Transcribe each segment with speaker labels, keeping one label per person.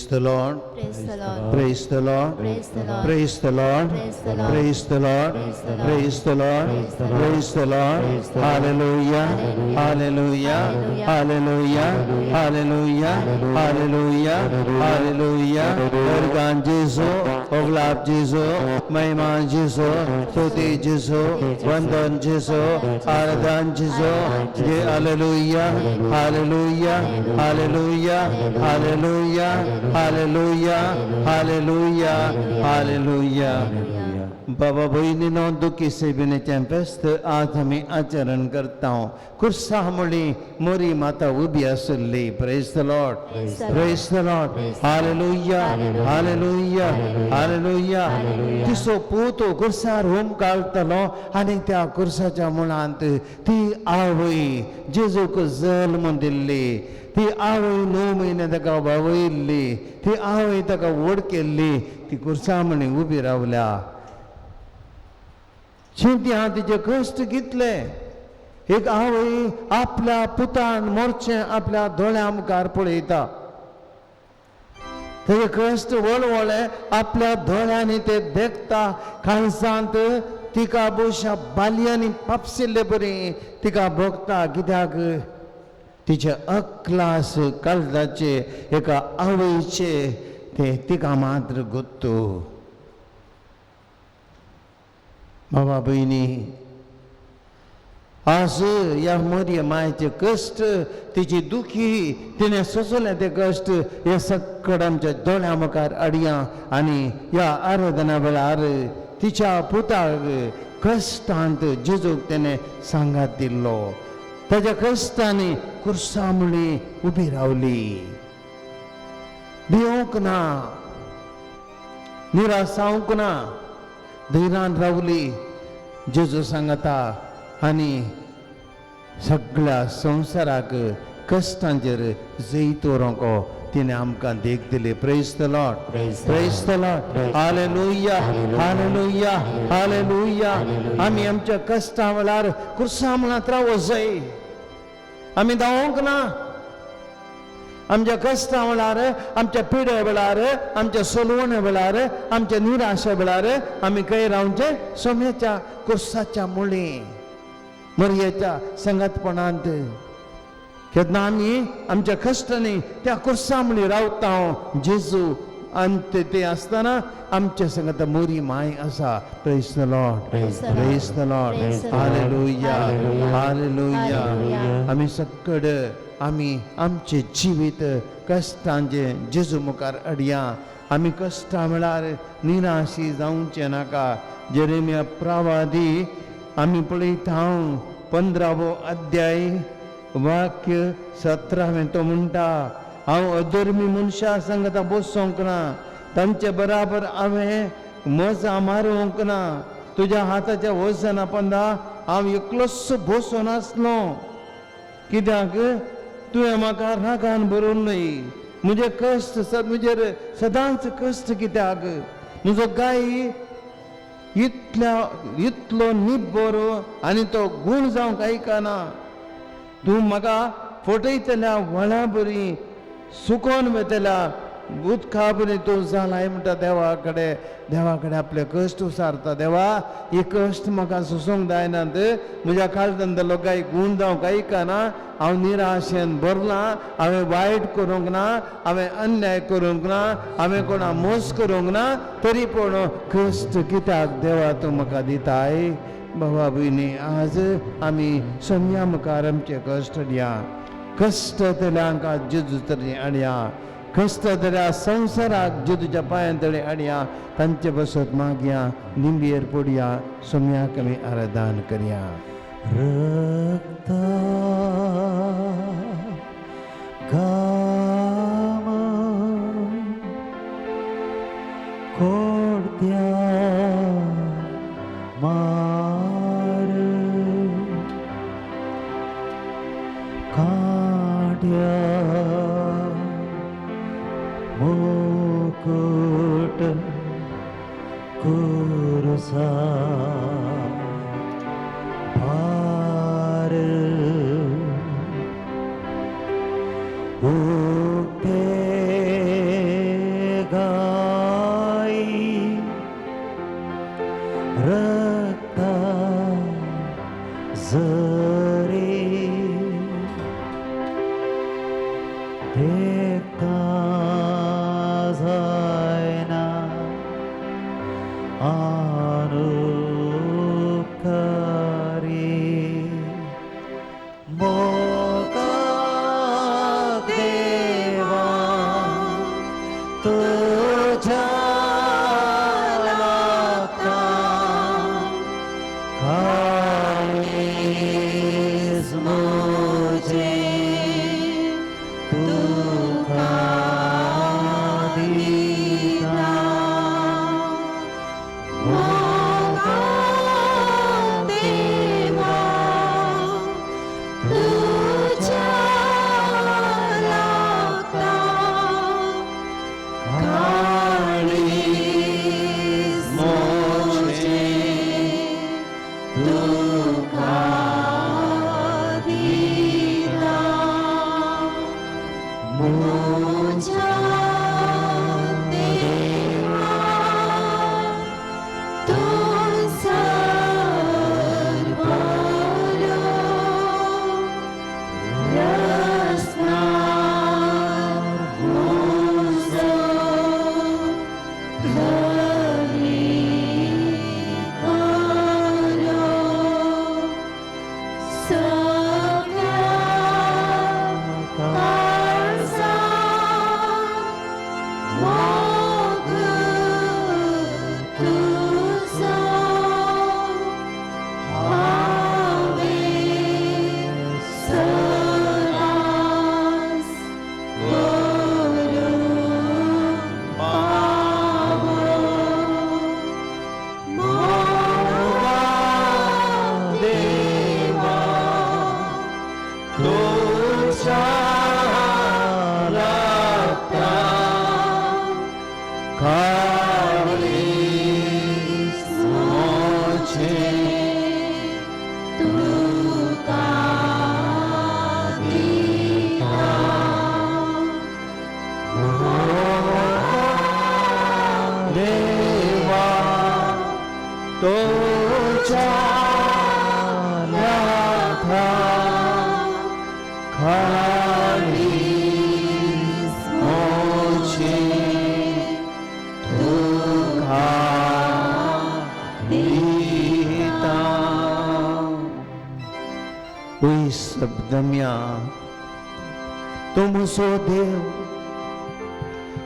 Speaker 1: Praise the Lord.
Speaker 2: Praise the Lord.
Speaker 1: Praise the Lord.
Speaker 2: Praise the Lord.
Speaker 1: Praise the Lord.
Speaker 2: Praise the Lord.
Speaker 1: Praise the Lord.
Speaker 2: Praise the Lord.
Speaker 1: Praise the Lord. Praise the Lord. Hallelujah. Hallelujah. Hallelujah. Hallelujah. Hallelujah. Hallelujah. वरगान जेजू, ओगलाप जेजू, महिमा जेजू, स्तुती जेजू, वंदन जेजू, आराधन जेजू, जय hallelujah. Hallelujah. Hallelujah. Hallelujah. Hallelujah. Hallelujah. Hallelujah. बाबा भयणीनो दुखी सेबिनेचें फेस्त आज आमी आचरण करता. कुर्सा मुळी मोरी माता उबी आसली. Praise the Lord. Praise the Lord. Hallelujah. Hallelujah. Hallelujah. तिचो पूत कुर्सार होम काडटलो आनी त्या कुर्साच्या मुळांत ती आवय जेजूक जल्म दिल्ली, ती आवय 9 म्हयने ताका वावयल्ली, ती आवय ताका व्हड केल्ली, ती कुर्सा म्हणी उबी रावल्या. चिंती हा तिचे कश्ट कितले. एक आवय आपल्या पुतान मोरचें आपल्या दोळ्या मुखार पळयता, तेजे कश्ट वळवळे आपल्या दोळ्यांनी ते देखता. काळजांत तिका बोशा बालयांनी पापसिल्ले बरी तिका भोगता. कित्याक तिचे अकलास काळजाचे एका आवयचे ते तिका मात्र गोत्तू. बाबा भयणी, आज ह्या मोरये मायचे कश्ट, तिची दुखी, तिणें सोंसलें ते कश्ट हे सगळें आमच्या दोळ्या मुखार हाडया आनी ह्या आराधना वेळार तिच्या पुताक कश्टांत जेजूक तेणें सांगात दिल्लो. ताच्या कश्टांनी कुर्सा मुळी उबी रावली, भिवंक ना, निराश जावंक ना, धैर्यान रावली. जेजू सांगता आनी सगळ्या संवसाराक कश्टांचेर जैत व्हरूंक तिणें आमकां देख दिली. Praise the Lord. Praise the Lord. Hallelujah. Hallelujah. Hallelujah. आमी आमच्या कश्टां वेळार कुर्सा मुळांत रावो जाय. आमी धांवंक ना. आमच्या कश्टां वेळार, आमच्या पिडे वेळार, आमच्या सोलवणे वेळार, आमच्या निराशे वेळार आमी खंय रावचें? सोम्याच्या कुर्साच्या मुळी, मरयेच्या संगतपणांत. केन्ना आमी आमच्या कश्टांनी त्या कुर्सा मुळी रावता, जेजू अंत ते आसतना आमच्या संगत मोरी माय आसा. Praise the Lord. Praise the Lord. Hallelujah. Hallelujah. आमी सगळे आमी आमचें जिवीत कश्टांचें जेजू मुखार हाडया. आमी कश्टां वेळार निराशी जावचें नाका. जेरेमिया प्रवादी आमी पळयता 15वो अध्याय वाक्य 17वें तो म्हणटा, हांव अधर्मी मनशां संगता बसोंक ना, तांचे बराबर हांवें मजा मारूंक ना. तुज्या हाताच्या वजना पंदा हांव एकलोच बसून आसलो. कित्याक तुवें म्हाका रागान भरून न्हय. म्हजे कश्ट म्हजेर सदांच कश्ट. कित्याक म्हजो गाय इतल्या इतलो निब्बर आनी तो गूण जावंक आयकना. तूं म्हाका फटयतल्या व्हळा बरी सुकोन वेतल्या उदका बरी तूं जालाय म्हणटा. देवा कडेन, देवा कडेन आपले कश्ट उसारता. देवा, हे कश्ट म्हाका सोंसूंक जायनात. म्हज्या काळजांतलो गाय गूण जावंक आयकना. हांव निराशेन भरलां. हांवें वायट करूंक ना, हांवें अन्याय करूंक ना, हांवें कोणा मोस करूंक ना, तरी पूण कश्ट कित्याक देवा तूं म्हाका दिताय? बाबा भयणी, आज आमी सोम्या मुखार आमचे कश्ट हाडया. कश्ट तल्यांक जेजू तरी हाडया. कश्ट तल्या संवसाराक जेजूच्या पांयां तळे हाडया. तांचे बसत मागया, निंबयेर पडया, सोम्याक आमी आराधन करया.
Speaker 3: रक्ता घाम कोडत्या मार काड्या मुकुट कुरसा भार उगते म्हारगाई रक्ता जरी देखता जायना अनुपकारी मोगा देवा तुझ्या लागता काळीज म्हजें तुका दिता मोगा देवा तुझ्या लागता काळीज म्हजें तुका दिता म्हज्या देवा तूं सर्वरो रसनार म्हजो धनी करो सगळ्या काळजान मोग तुजो हांवें सदांच करूंक पावो मोगा देवा
Speaker 1: तुझ्या लागता काळीज म्हजें
Speaker 2: तुका दिता
Speaker 1: देवा तुझ्या लागता काळीज म्हजें तुका दिता. शब्दम्या तूं म्हजो देव,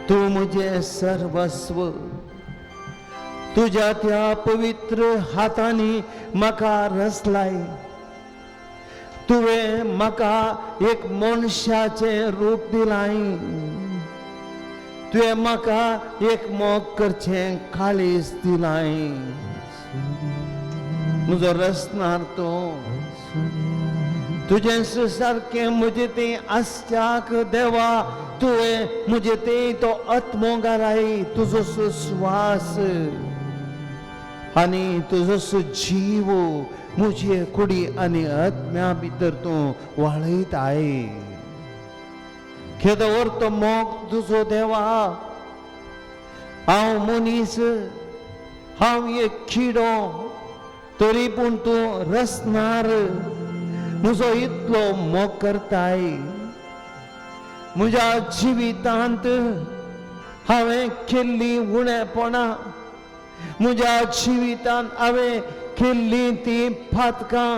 Speaker 1: तूं म्हजें सर्वस्व. तुज्या त्या पवित्र हातांनी म्हाका रचलाय. तुवें म्हाका एक मनशाचें रूप दिलाय. तुवें म्हाका एक मोग करचें काळीज दिलाय. म्हजो रचणार तूं. तुजें सारकें म्हजें तें आसच्याक देवा तुवें म्हजें तें तो आत्मो घालाय. तुजो स्वास आनी तुजो जीव म्हजे कुडी आनी आत्म्या भितर तूं वाळयताय. केदो तो मोग तुजो देवा. हांव मनीस, हांव एक किडो, तरी पूण तूं रचणार म्हजो इतलो मोग करताय. म्हज्या जिवितांत हांवें केल्लीं उणेपणां, म्हज्या जिवितांत हांवें केल्लीं तीं पातकां,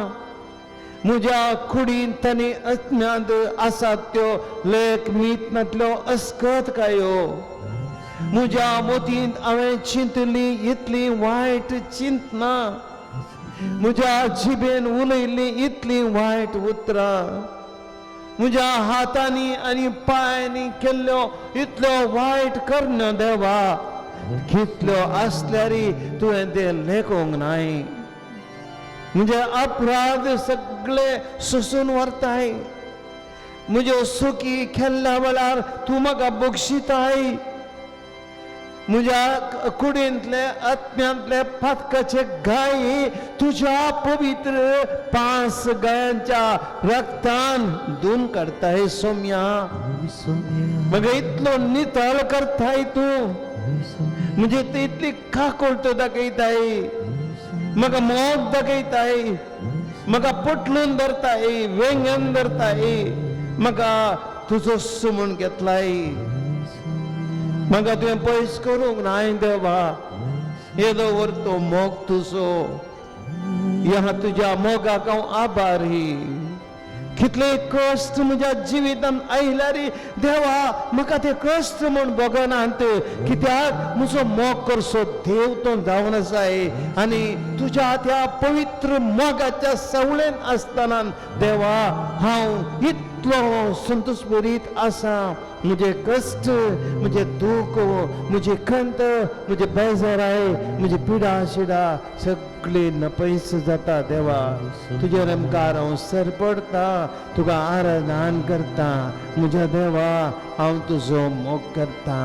Speaker 1: म्हज्या कुडींत आनी आत्म्यांत आसात त्यो लेख मीत नातल्यो अस्कतकायो, म्हज्या मतींत हांवें चिंतली इतली वायट चिंतना, म्हज्या जिबेन उलयल्ली इतली वायट उतरां, म्हज्या हातांनी आनी पांयांनी केल्ल्यो इतल्यो वायट करण्यो देवा, कितल्यो आसल्यार तुवें तें लेखूंक नाय. म्हजे अपराध सगळे सोसून व्हरताय. म्हज्यो चुकी केल्ल्या वेळार तूं म्हाका बक्षिताय. म्हज्या कुडींतले आत्म्यांतले पातकाचे गाय तुज्या पवित्र पांच गायांच्या रक्तान धुवन काडताय सोम्या. मग इतलो नितळ करताय तूं, म्हणजे तूं इतली काकुळट दाखयताय, म्हाका मोग दाखयताय, म्हाका पोटलून धरताय, वेंगेन धरताय, म्हाका तुजो म्हूण घेतलाय. म्हाका तुवें पयस करूंक नाय देवा, येदो व्हर तो मोग तुजो. ह्या तुज्या मोगाक हांव आभारी. कितले कश्ट म्हज्या जिवितान आयल्यार देवा म्हाका ते कश्ट म्हूण भोगनात, कित्याक म्हजो मोग करचो देव तो जावन आसाय. आनी तुज्या त्या पवित्र मोगाच्या सवळेन आसतना देवा हांव इतलो संतोश भरीत आसा. म्हजे कश्ट, म्हजे दूख, म्हजी खंत, म्हजे बेजाराय, म्हजी पिडा शिडा सगळी नपयस जाता देवा. तुज्या मुखार हांव सर पडटा, तुका आराधन करता. म्हज्या देवा हांव तुजो मोग करता.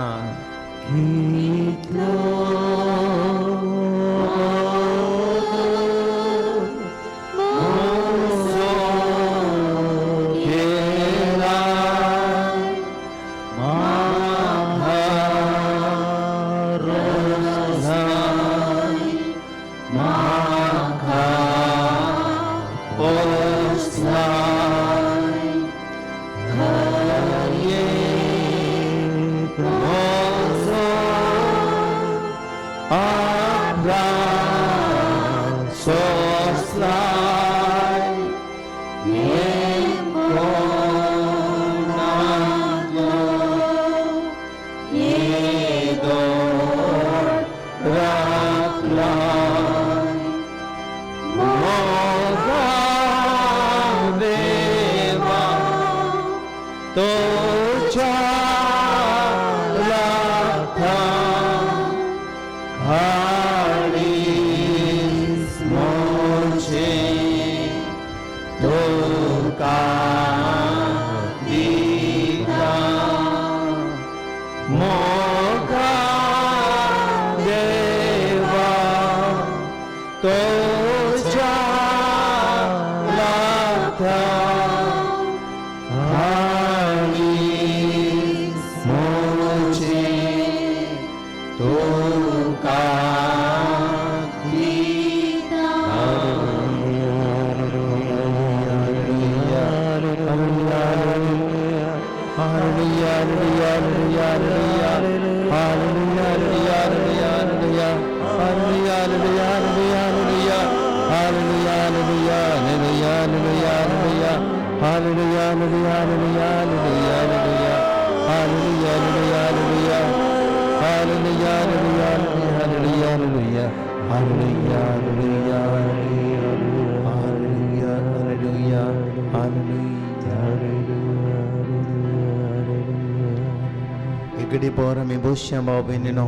Speaker 1: इकडे पोर आमी बसया भाव भयणीनो.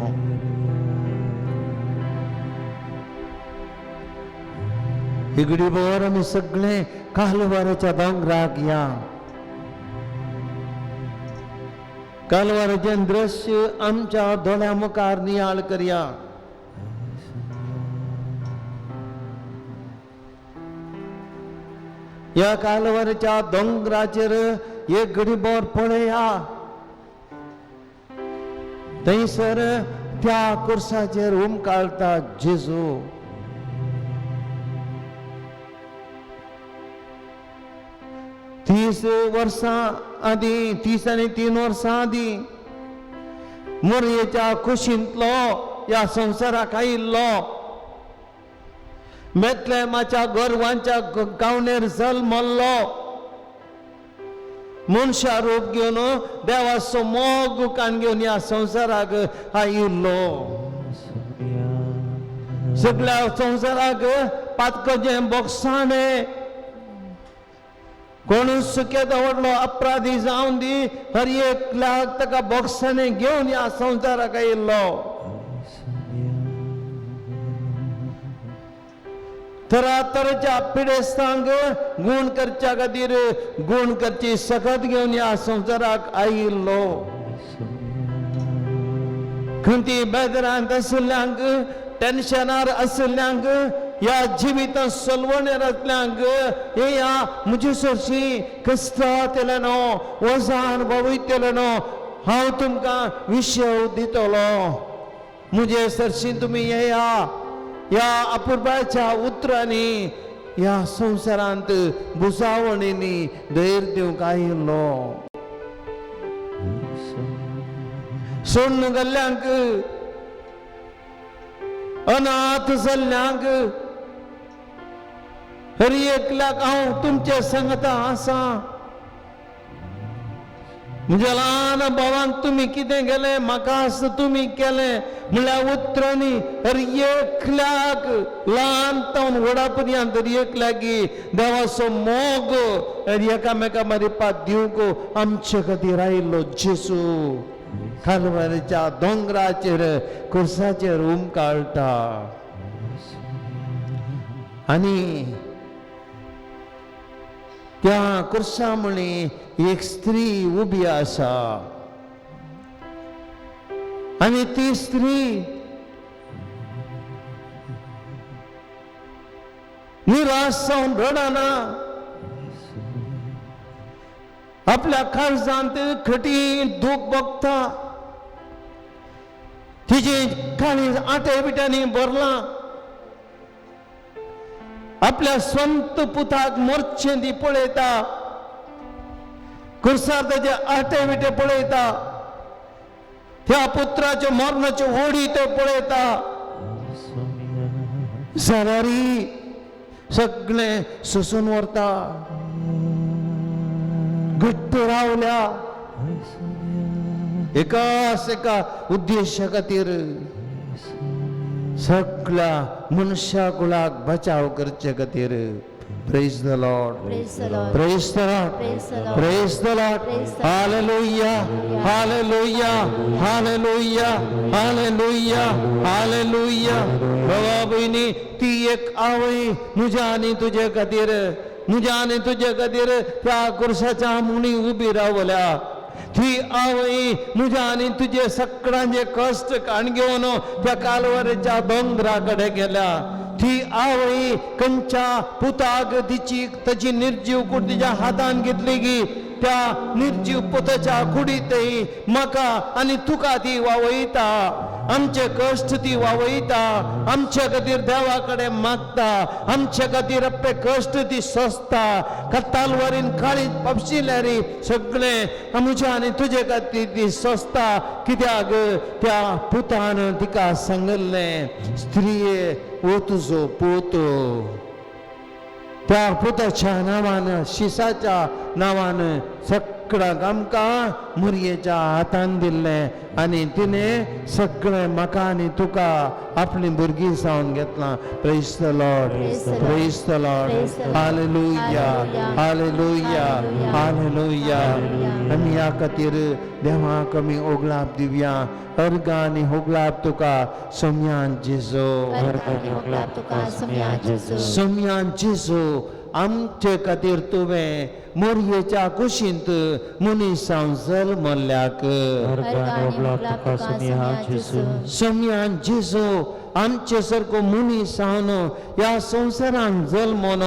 Speaker 1: इकडे पोर आमी सगळे कालवाराच्या दोंगराक या. कालवाराचें दृश्य आमच्या दोळ्या मुखार नियाळ करया. ह्या कालवाराच्या दोंगराचेर एक घडी बोर पळया, थंयसर त्या कुर्साचेर उमकाळता जेजू. 30 वर्सां आदीं, 30 आनी 3 वर्सां आदीं मोरयेच्या कुशींतलो ह्या संवसाराक आयिल्लो, बेतलेमाच्या गोरवांच्या गावणेर जल्मल्लो, मनशा रूप घेवन देवाचो मोग कान घेवन ह्या संवसाराक आयिल्लो. सगळ्या संवसाराक पातकाचें बोगसाणें, कोणूच केदो व्हडलो अपराधी जावन दी, हर एकल्याक ताका बोगसाणें घेवन ह्या संवसाराक आयिल्लो. तरातराच्या पिडेस्तांक गूण करच्या खातीर गूण करची सकत घेवन ह्या संवसाराक आयिल्लो. खंती बेदरांत आशिल्ल्यांक, टेन्शनार आशिल्ल्यांक, ह्या जिवितांत सलवणेर आसल्यांक, येया म्हजे सरशी, कश्टांतले न्हू, वजान वयतले न्हू, हांव तुमकां विशय दितलो. म्हजे सरशी तुमी येया. ह्या अपुरबायच्या उतरांनी ह्या संवसारांत बुजावणींनी धैर्य दिवंक आयिल्लो. सोडून गेल्ल्यांक, अनाथ जाल्ल्यांक, हर एकल्याक हांव तुमचे संगता आसा. म्हज्या ल्हान भावांक तुमी कितें केलें, म्हाका आसा तुमी केलें म्हणल्यार उतरांनी हर एकल्याक, ल्हान तावन व्हडा पर्यंत हर एकल्याकी देवाचो मोग हर एकामेका मरिपात दिवंक आमचे खातीर आयिल्लो जेजू कालवारीच्या दोंगराचेर कुर्साचेर उमकाळटा. आनी त्या कुर्सा मुळी एक स्त्री उबी आसा आनी ती स्त्री निराश जावन रडना, आपल्या काळजांत कठीण दूख भोगता. तिजी काळीज आटे बिट्यांनी भरलां. आपल्या स्वंत पुताक मोर्चें ती पळयता, कुर्सार ताचे आटे विटे पळयता, त्या पुत्राच्यो मरणाच्यो ओडी ते पळयता. जाल्यारी सगळें सोसून व्हरता, घट्ट रावल्या एकाच एका उद्देशा खातीर, सगळ्या मनशा कुळाक बचाव करचे खातीर. Praise the Lord.
Speaker 2: Praise the Lord.
Speaker 1: Praise the Lord.
Speaker 2: Praise the Lord.
Speaker 1: Praise the Lord.
Speaker 2: Praise the Lord.
Speaker 1: Hallelujah. Hallelujah. Hallelujah. Hallelujah. Hallelujah. बाबा भयणी, ती एक आवय म्हज्या आनी तुजे खातीर, म्हज्या आनी तुजे खातीर त्या कुर्साच्या मुणी उबी रावल्या. ती आवय म्हज्या आनी तुजे सगळ्यांचे कश्ट काण घेवन त्या कालवारीच्या दोंगरा कडेन गेल्या. ती आवय खंयच्या पुताक तिची ताची निर्जीव कूड तिच्या हातान घेतली की त्या निर्जीव पुताच्या कुडीतय म्हाका आनी तुका ती वावयता. आमचे कश्ट ती वावयता, आमच्या खातीर देवा कडेन मागता, आमच्या खातीर आपले कश्ट ती सोंसता. तलवारीन काळीज पपशिल्यार सगळें म्हज्या आनी तुजे खातीर ती सोंसता. कित्याक त्या पुतान तिका सांगिल्लें, स्त्रिये हो तुजो पूत. त्या पुताच्या नांवान, शिसाच्या नांवान सगळ्यांक आमकां मुरयेच्या हातान दिल्लें आनी तिणें सगळें म्हाका आनी तुका आपलीं भुरगीं जावन घेतलां. Praise the Lord.
Speaker 2: Praise the Lord.
Speaker 1: Praise the Lord.
Speaker 2: Praise the Lord.
Speaker 1: Hallelujah.
Speaker 2: Hallelujah.
Speaker 1: Hallelujah. Hallelujah.
Speaker 2: Hallelujah.
Speaker 1: आमी ह्या खातीर देवाक आमी ओगलाप दिवया. अर्गां आनी होगलाप तुका सोम्यान जेजू.
Speaker 2: अर्गां आनी होगलाप तुका सोम्या जेजू.
Speaker 1: सोम्यान जेजू, आमचे खातीर तुवें मोरयेच्या कुशींत मनीस जावन जल्मल्याक.
Speaker 2: अर्गां आनी होगलाप तुका सोम्या जेजू.
Speaker 1: सोम्यान जेजू, आमचे सारको मनीस जावन ह्या संवसारांत जल्मोन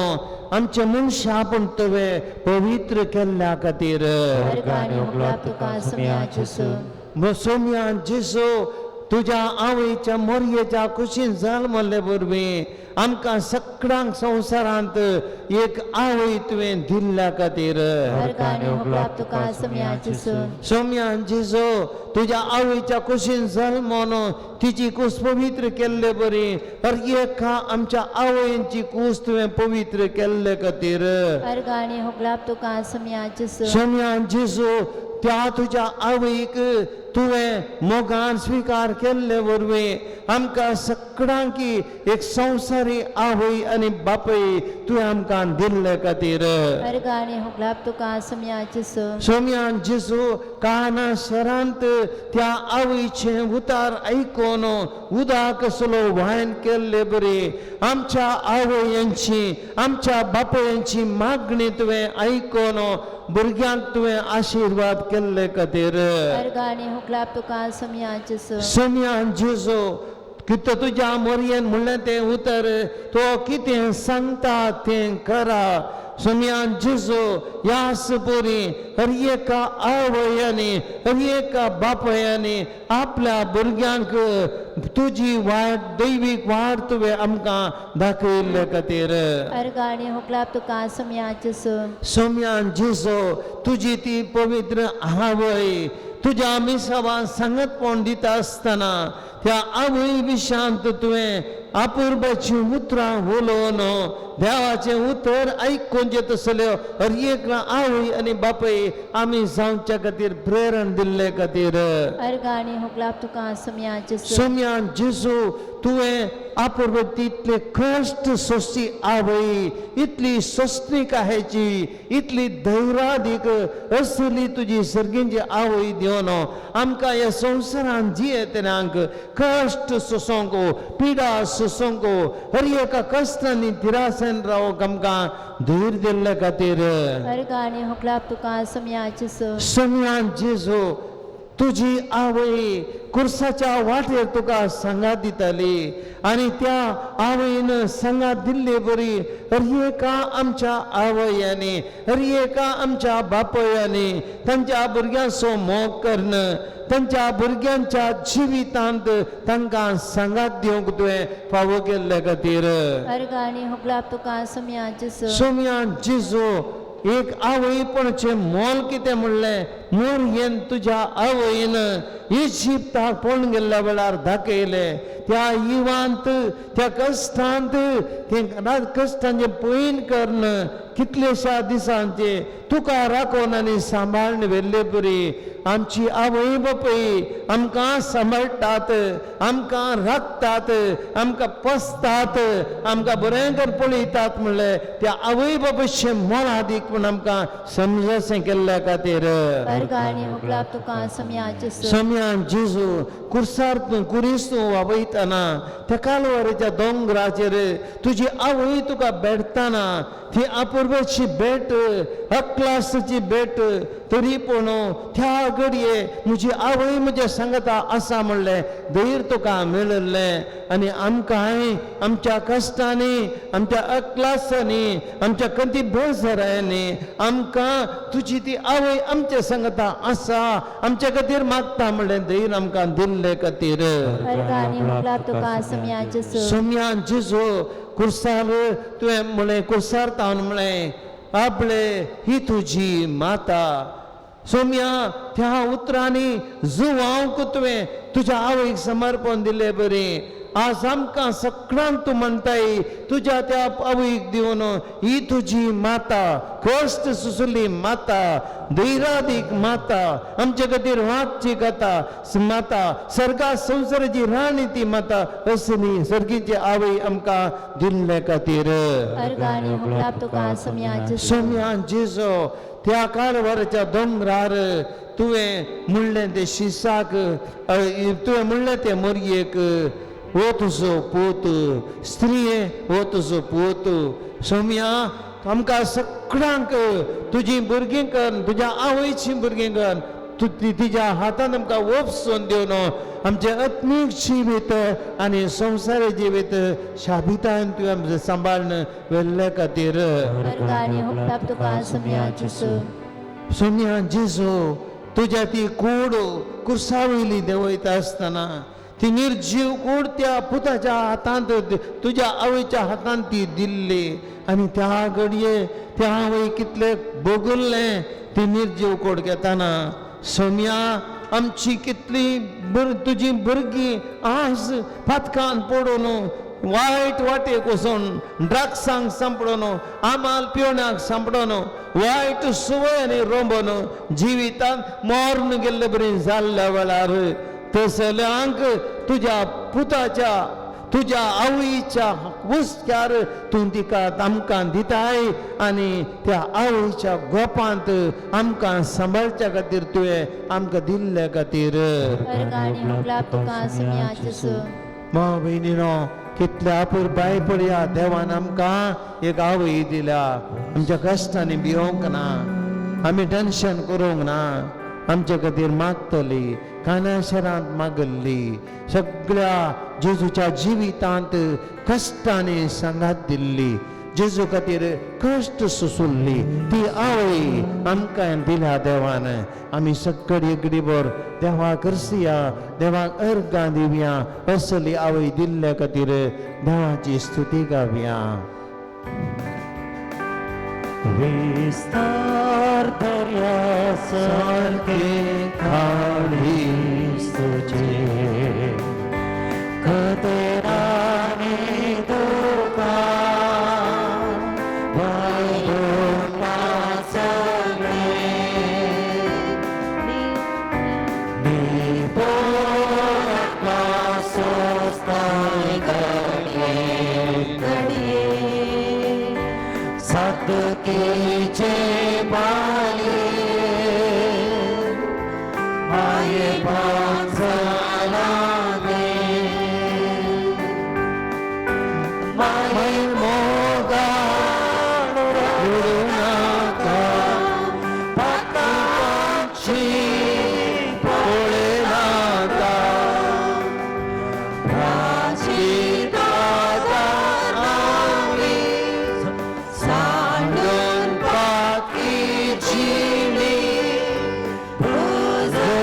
Speaker 1: आमचे मनशापण तुवें पवित्र केल्ल्या खातीर.
Speaker 2: अर्गां आनी होगलाप तुका सोम्या जेजू.
Speaker 1: सोम्यान जेजू, तुज्या आवयच्या मोरयेच्या कुशीन जल्मल्ले वरवीं आमकां सगळ्यांक संवसारांत एक आवय तुवें दिल्ल्या खातीर.
Speaker 2: अर्गां आनी होगलाप तुका सोम्या जेजू.
Speaker 1: सोम्यान जेजू, तुज्या आवयच्या कुशीन जल्मोन तिची कूस पवित्र केल्ले बरी हर एका आमच्या आवयची कूस तुवें पवित्र केल्ले खातीर.
Speaker 2: अर्गां आनी होगलाप तुका सोम्या जेजू.
Speaker 1: सोम्यान जेजू, त्या तुज्या आवयक तुवें मोगान स्विकार केल्ले वरवीं आमकां सगळ्यांकी एक संवसारी आवय आनी बापूय तुवें आमकां दिल्ले खातीर.
Speaker 2: अर्गां आनी होगलाप तुका सोम्या जेजू.
Speaker 1: सोम्यान जेजू, काना शहरांत त्या आवयचें उतार आयकून उदक कसलो वायन केल्ले बरी आमच्या आवयांची आमच्या बापायांची मागणी तुवें आयकून भुरग्यांक तुवें आशिर्वाद केल्ले खातीर.
Speaker 2: अर्गां आनी होगलाप तुका सोम्या जेजू.
Speaker 1: सोम्या जेजू कितें तुज्या मोरयेन म्हणलें तें उतर तो कितें सांगता तें करा. सोम्या जेजू ह्याच परी हर एका आवयांनी हर एका बापायांनी आपल्या भुरग्यांक तुजी वाट दैवीक वाट तुवें आमकां दाखयल्ले खातीर.
Speaker 2: अर्गां आनी होगलाप तुका सोम्या जेजू.
Speaker 1: सोम्या जेजू तुजी ती पवित्र आवय तुज्या मिसावान सांगतपण दिता आसतना त्या आवय विशांत तुवें अपुरबाचीं उतरां उलोवन देवाचें उतर आयकून जे तसल्यो हर एक आवय आनी बापूय आमी जावच्या खातीर प्रेरण दिल्ले खातीर.
Speaker 2: अर्गां आनी होगलाप तुका सोम्या जेजू.
Speaker 1: सोम्या जेजू तुवें अपुरबायेची इतले कश्ट सोंसची आवय इतली सोंसणीकायेची इतली धैर्यादीक असली तुजी सर्गींची आवय दिवन आमकां ह्या संवसारान जियेतल्यांक कश्ट सोंसूंक पिडा सोंसूंक हर एका कश्टांनी तिरासेन रावंक आमकां धैर्य दिल्ले खातीर.
Speaker 2: अर्गां आनी होगलाप तुका सोम्या जेजू.
Speaker 1: सोम्या जेजू तुजी आवय कुर्साच्या वाटेर तुका सांगात दिताली आनी त्या आवयन सांगात दिल्ले बरी हर एका आमच्या आवयांनी हर एका आमच्या बापयांनी तांच्या भुरग्यांचो मोग करून तांच्या भुरग्यांच्या जिवितांत तांकां सांगात दिवंक तुवें फावो केल्ले खातीर.
Speaker 2: अर्गां आनी होगलाप तुका सोम्या जेजू.
Speaker 1: सोम्या जेजू एक आवयपणाचें मोल कितें म्हणलें मोरयेन तुज्या आवयन इजिप्ताक पळोवन गेल्ल्या वेळार दाखयलें त्या इवांत त्या कश्टांत तें कश्टांचें पयन करून कितलेश्या दिसांचे तुका राखून आनी सांबाळून व्हेल्ले बरी आमची आवय बापूय आमकां सांबाळटात आमकां राखतात आमकां पोसतात आमकां बरें कर पळयतात म्हणलें त्या आवय बापायचें मोलादीक म्हूण आमकां समजशें केल्ल्या खातीर.
Speaker 2: अर्गां आनी होगलाप तुका सोम्या जेजू.
Speaker 1: सोम्या जेजू कुर्सार तूं कुरीस तूं वावयतना त्या कालवारीच्या दोंगराचेर तुजी आवय तुका भेटतना ती अपुर्बाची भेट अक्लासाची भेट तरी पूण त्या घडये म्हजी आवय म्हज्या सांगता आसा म्हणलें धैर्य तुका मेळिल्लें आनी आमकांय आमच्या कश्टांनी आमच्या अक्लासांनी आमच्या कंती बेजारांनी आमकां तुजी ती आवय आमच्या सांगता आसा आमच्या खातीर मागता म्हणलें धैर्य आमकां दिल्ले खातीर.
Speaker 2: अर्गां आनी होगलाप तुका सोम्या जेजू.
Speaker 1: सोम्या जेजू कुर्सार तुवें म्हणलें कुर्सार तावन म्हणलें आपले ही तुजी माता. सोम्या त्या उतरांनी जुवांक तुवें तुज्या आवयक समर्पण दिलें बरें आज आमकां सगळ्यांक तूं म्हणटाय तुज्या त्या आवयक दिवन ही तुजी माता कश्ट सुसुली माता धैर्यादीक माता आमचे खातीर वागची कथा माता सर्गा संवसाराची राणी ती माता असली सर्गीची आवय आमकां दिल्ले खातीर.
Speaker 2: अर्गां आनी होगलाप तुका सोम्या जेजू.
Speaker 1: सोम्या जेजू त्या कारवाराच्या दोंगरार तुवें म्हणलें तें शिसाक तुवें म्हणलें तें मोरयेक हो तुजो पूत स्त्रिये हो तुजो पूत. सोम्या आमकां सगळ्यांक तुजी भुरगीं कर तुज्या आवयची भुरगीं कर तूं तिज्या हातान आमकां ओपसून दिवन आमचें आत्मीक जिवीत आनी संवसारी जिवीत शाबितान तुवें आमचें सांबाळून व्हेल्ले खातीर.
Speaker 2: अर्गां आनी होगलाप तुका सोम्या जेजू.
Speaker 1: सोम्या जेजू तुज्या ती कूड कुर्सा वयली देंवयता आसतना ती निर्जीव कूड त्या पुताच्या हातांत तुज्या आवयच्या हातांत ती दिल्ली आनी त्या घडये त्या आवय कितले भोगुल्लें ती निर्जीव कूड घेतना. सोम्या आमची कितली तुजी भुरगीं आज पातकान पडून वायट वाटेक वचून ड्रग्सांक सांपडून आमाल पिवण्याक सांपडून वायट सुवयांनी रोंबून जिवितांत मर्ण गेल्ले बरी जाल्ल्या वेळार तसल्यांक तुज्या पुताच्या तुज्या आवयच्या हुस्क्यार तूं तिका आमकां दिताय आनी त्या आवयच्या गोपांत आमकां सांबाळच्या खातीर तुवें आमकां दिल्ले खातीर.
Speaker 2: अर्गां आनी होगलाप तुका सोम्या जेजू.
Speaker 1: मा भयणीनो कितल्या अपुरबाय पळया देवान आमकां एक आवय दिल्या. आमच्या कश्टांनी भियोंक ना आमी टेंशन करूंक ना आमच्या खातीर मागतली. काना शहरांत मागल्ली सगळ्या जेजूच्या जिवितांत कश्टांनी सांगात दिल्ली जेजू खातीर कश्ट सोंसुल्ली ती आवय आमकां दिल्या देवान. आमी सगळी गडीभर देवाक करसया, देवाक अर्गां दिवया, असली आवय दिल्ल्या खातीर देवाची स्तुती गावया.
Speaker 3: विस्तार दर्या सारखे काळीज तुझे कदेराने दुःखा भरून वाचले निपोरत्मा सोस्ताय घडये घडये सदकेचे बाले माये पाचलागे माये मोगा नाका पाताची पोळे नाका प्राची दादा सांडून पाकी जिणी भुजया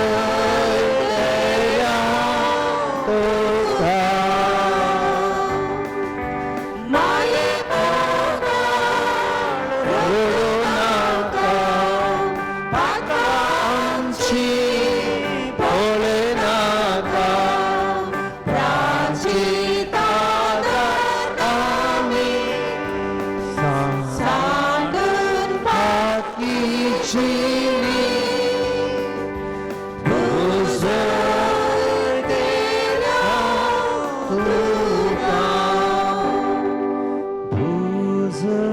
Speaker 3: तुका माये मोगा रडू नाका पातांची पोळे नाका प्राची दादा सांडून पाकी जिणी भुजतेल्या तुका भुजतेल्या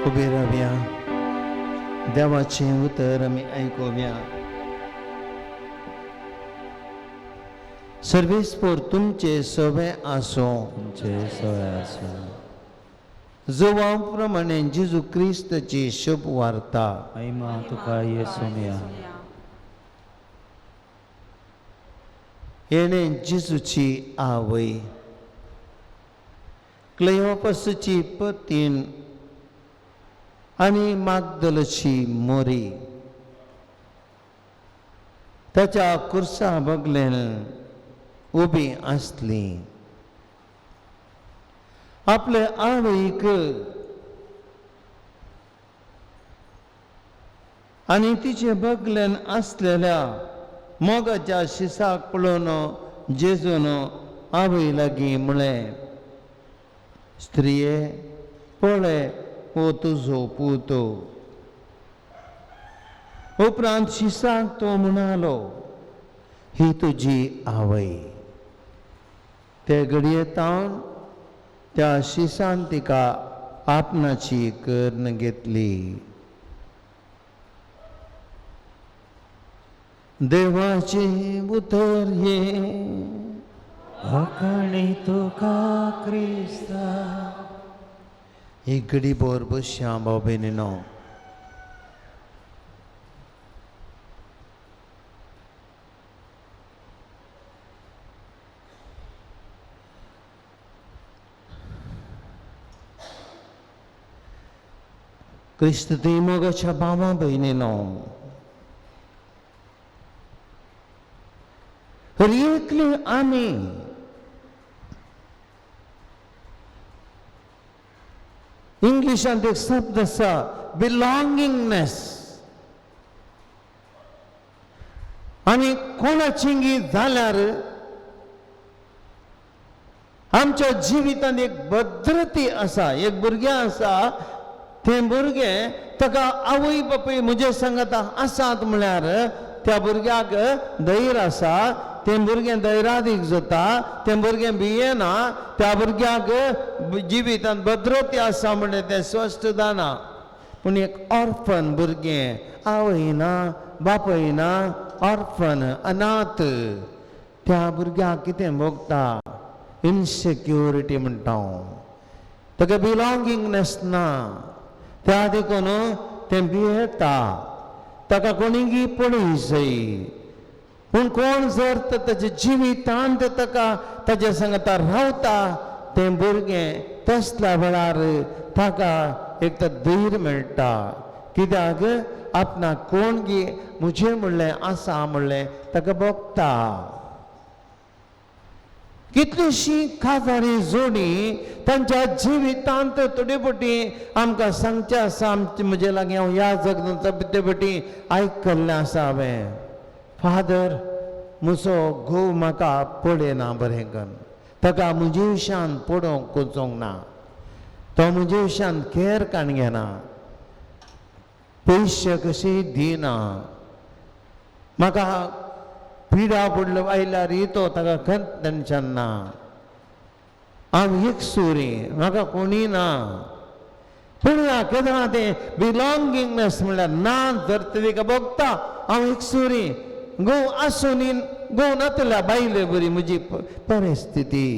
Speaker 3: उबे रावया, देवाचें उतर आमी आयकुया. सर्वेस्पोर तुमचे सवे आसूं. तुमचे सवे आसूं.
Speaker 1: जुवां प्रमाणे जेजू क्रिस्ताची शुभ वार्ता.
Speaker 3: महिमा तुका येसुमिया.
Speaker 1: हेणें जेजूची आवय क्लेओपसची पतीन आनी मागदलची मोरी ताच्या कुर्सा बगलेन उबी आसली. आपले आवयक आनी तिचे बगलेन आसलेल्या मोगाच्या शिसाक पळोवन जेजून आवय लागीं म्हळें, स्त्रिये पळय हो तुजो पूत. उपरांत शिसाक तो म्हणालो, ही तुजी आवय. ते घडये तावन त्या शिसान तिका आपणाची कर्ण घेतली. देवाचें उतर हें.
Speaker 3: आखणी तुका क्रिस्ता.
Speaker 1: एक घडी भर बसया भाव भयणीनो. क्रिस्त मोगाच्या भावा भयणीनो, हर एकले आमी इंग्लिशांत एक शब्द आसा, बिलॉंगिंगनेस. आनी कोणाची जाल्यार आमच्या जिवितांत एक भद्रती आसा. एक भुरगें आसा, तें भुरगें ताका आवय बापूय म्हजे सांगता आसात म्हळ्यार त्या भुरग्याक धैर्य आसा, तें भुरगें धैर्यादीक जाता, तें भुरगें भियेना, त्या भुरग्याक जिवितांत भद्रती आसा म्हणलें तें स्पश्ट जाना. पूण एक ऑर्फन भुरगें, आवय ना बापूय ना, ऑर्फन अनाथ, त्या भुरग्याक कितें भोगता? इनसेक्युरिटी म्हणटा हांव. ताका बिलॉंगिंगनेस ना, त्या देखून तें भियेता, ताका कोणीगी पळय जाय. पूण कोण जर ताच्या जिवितांत ताका ताच्या सांगता रावता, तें भुरगें तसल्या वेळार ताका एक तर धैर्य मेळटा. कित्याक आपणाक कोण गी म्हजें म्हणलें आसा म्हणलें ताका भोगता. कितलीशी काजारी जोडी तांच्या जिवितांत थोडे पटी आमकां सांगचें आसा. आमचे म्हजे लागीं हांव ह्या जगनाचो कितले पटी आयकल्लें आसा हांवें, फादर म्हजो घोव म्हाका पळयना बरें करून, ताका म्हजे विशयान पळोवंक वचोंक ना, तो म्हजे विशयान केर काण घेना, पयशे कशे दिना, म्हाका पिडा पडलो आयल्यार तो ताका खंत टेन्शन ना, हांव एकसुरी, म्हाका कोणी ना. पूण केन्ना तें बिलॉंगिंगनेस म्हणल्यार ना जर तिका भोगता, हांव एकसुरी, घोव आसून घोव नातल्या बायले बरी म्हजी परिस्थिती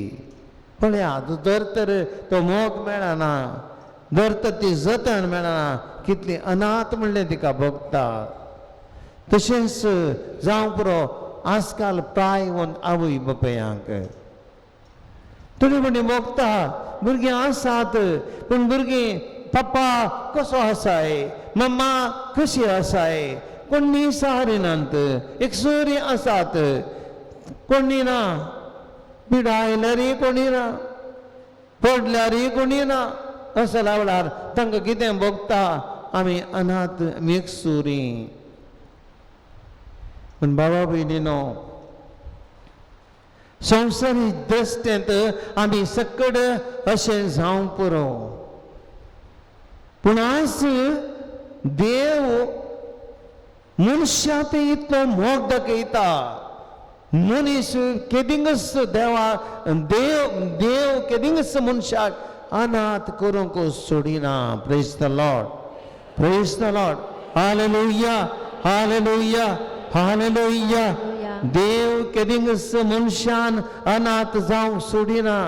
Speaker 1: पळया. जर तर तो मोग मेळना, जर तर ती जतन मेळना, कितली अनाथ म्हणलें तिका भोगता. तशेंच जावं पुरो आजकाल प्राय आवय बापायांक थोडी म्हणटी भोगता, भुरगीं आसात पूण भुरगीं पप्पा कसो आसाय, मम्मा कशी आसाय, कोणी सारिनात, एकसुरी आसात, कोणी ना, पिडा आयल्यारय कोणी ना, पडल्यारय कोणी ना. असल्या वेळार तांकां कितें भोगता? आमी अनाथ, आमी एकसुरी. पूण बाबा भयणीनो, संवसारीक दृश्टेंत आमी सकड अशें जावंक पुरो. पूण आज देव मनशाक इतलो मोग दाखयता, मनीस केदिंगच देवा देव देव केदिंगच मनशाक अनाथ करूंक सोडिना. Praise the Lord, praise the Lord, hallelujah, hallelujah, hallelujah. देव केदिंगच मनशान अनाथ जावंक सोडिना.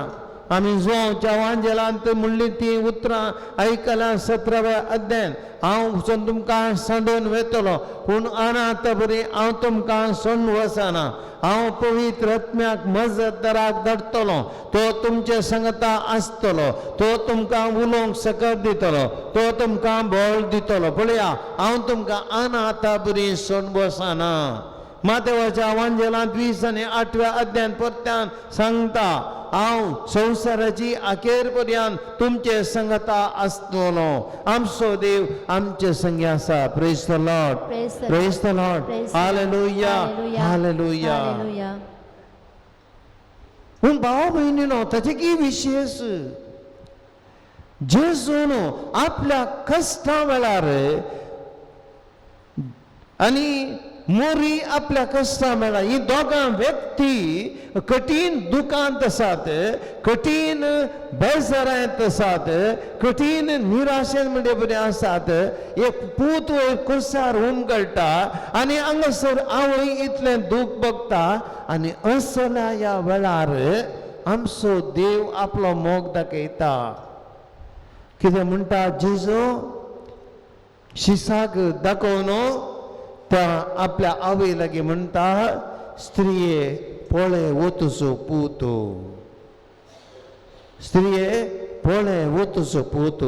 Speaker 1: आमी जुवांवच्या वांजेलांत म्हणली ती उतरां आयकल्या 17व्या अध्यायान, हांव वचून तुमकां सांडून वेतलो, पूण अनाथ बरी हांव तुमकां सोडून वचना, हांव पवित्र आत्म्याक मजतदाराक धाडटलो, तो तुमचे संगता आसतलो, तो तुमकां उलोवंक सकत दितलो, तो तुमकां बळ दितलो. पळया, हांव तुमकां अनाथा बरी सोडून वचना. मातेवाच्या वांजेलांत 20 आनी 8व्या अध्यायान परत्यान सांगता, हांव संवसाराची अखेर पर्यंत तुमचे संगता आसतलो. आमचो देव आमचे संगी आसा. Praise the Lord, praise the Lord, hallelujah, hallelujah. पूण भाव भयणीनो, ताचे की विशेश जेजून आपल्या कश्टा वेळार आनी मोरी आपल्या कश्टां मेळ्ळा. ही दोगां व्यक्ती कठीण दुकांत आसात, कठीण बेजारांत आसात, कठीण निराशेन म्हणजे बरें आसात. एक पूत वयर कुर्सार उमगळटा आनी हांगासर आवय इतलें दूख बघता आनी असल्या ह्या वेळार आमचो देव आपलो मोग दाखयता. कितें म्हणटा जेजू शिसाक दाखोवन त्या आपल्या आवय लागीं म्हणटा, स्त्रिये पळय वो तुजो पूत, स्त्रिये पळय वो तुजो पूत.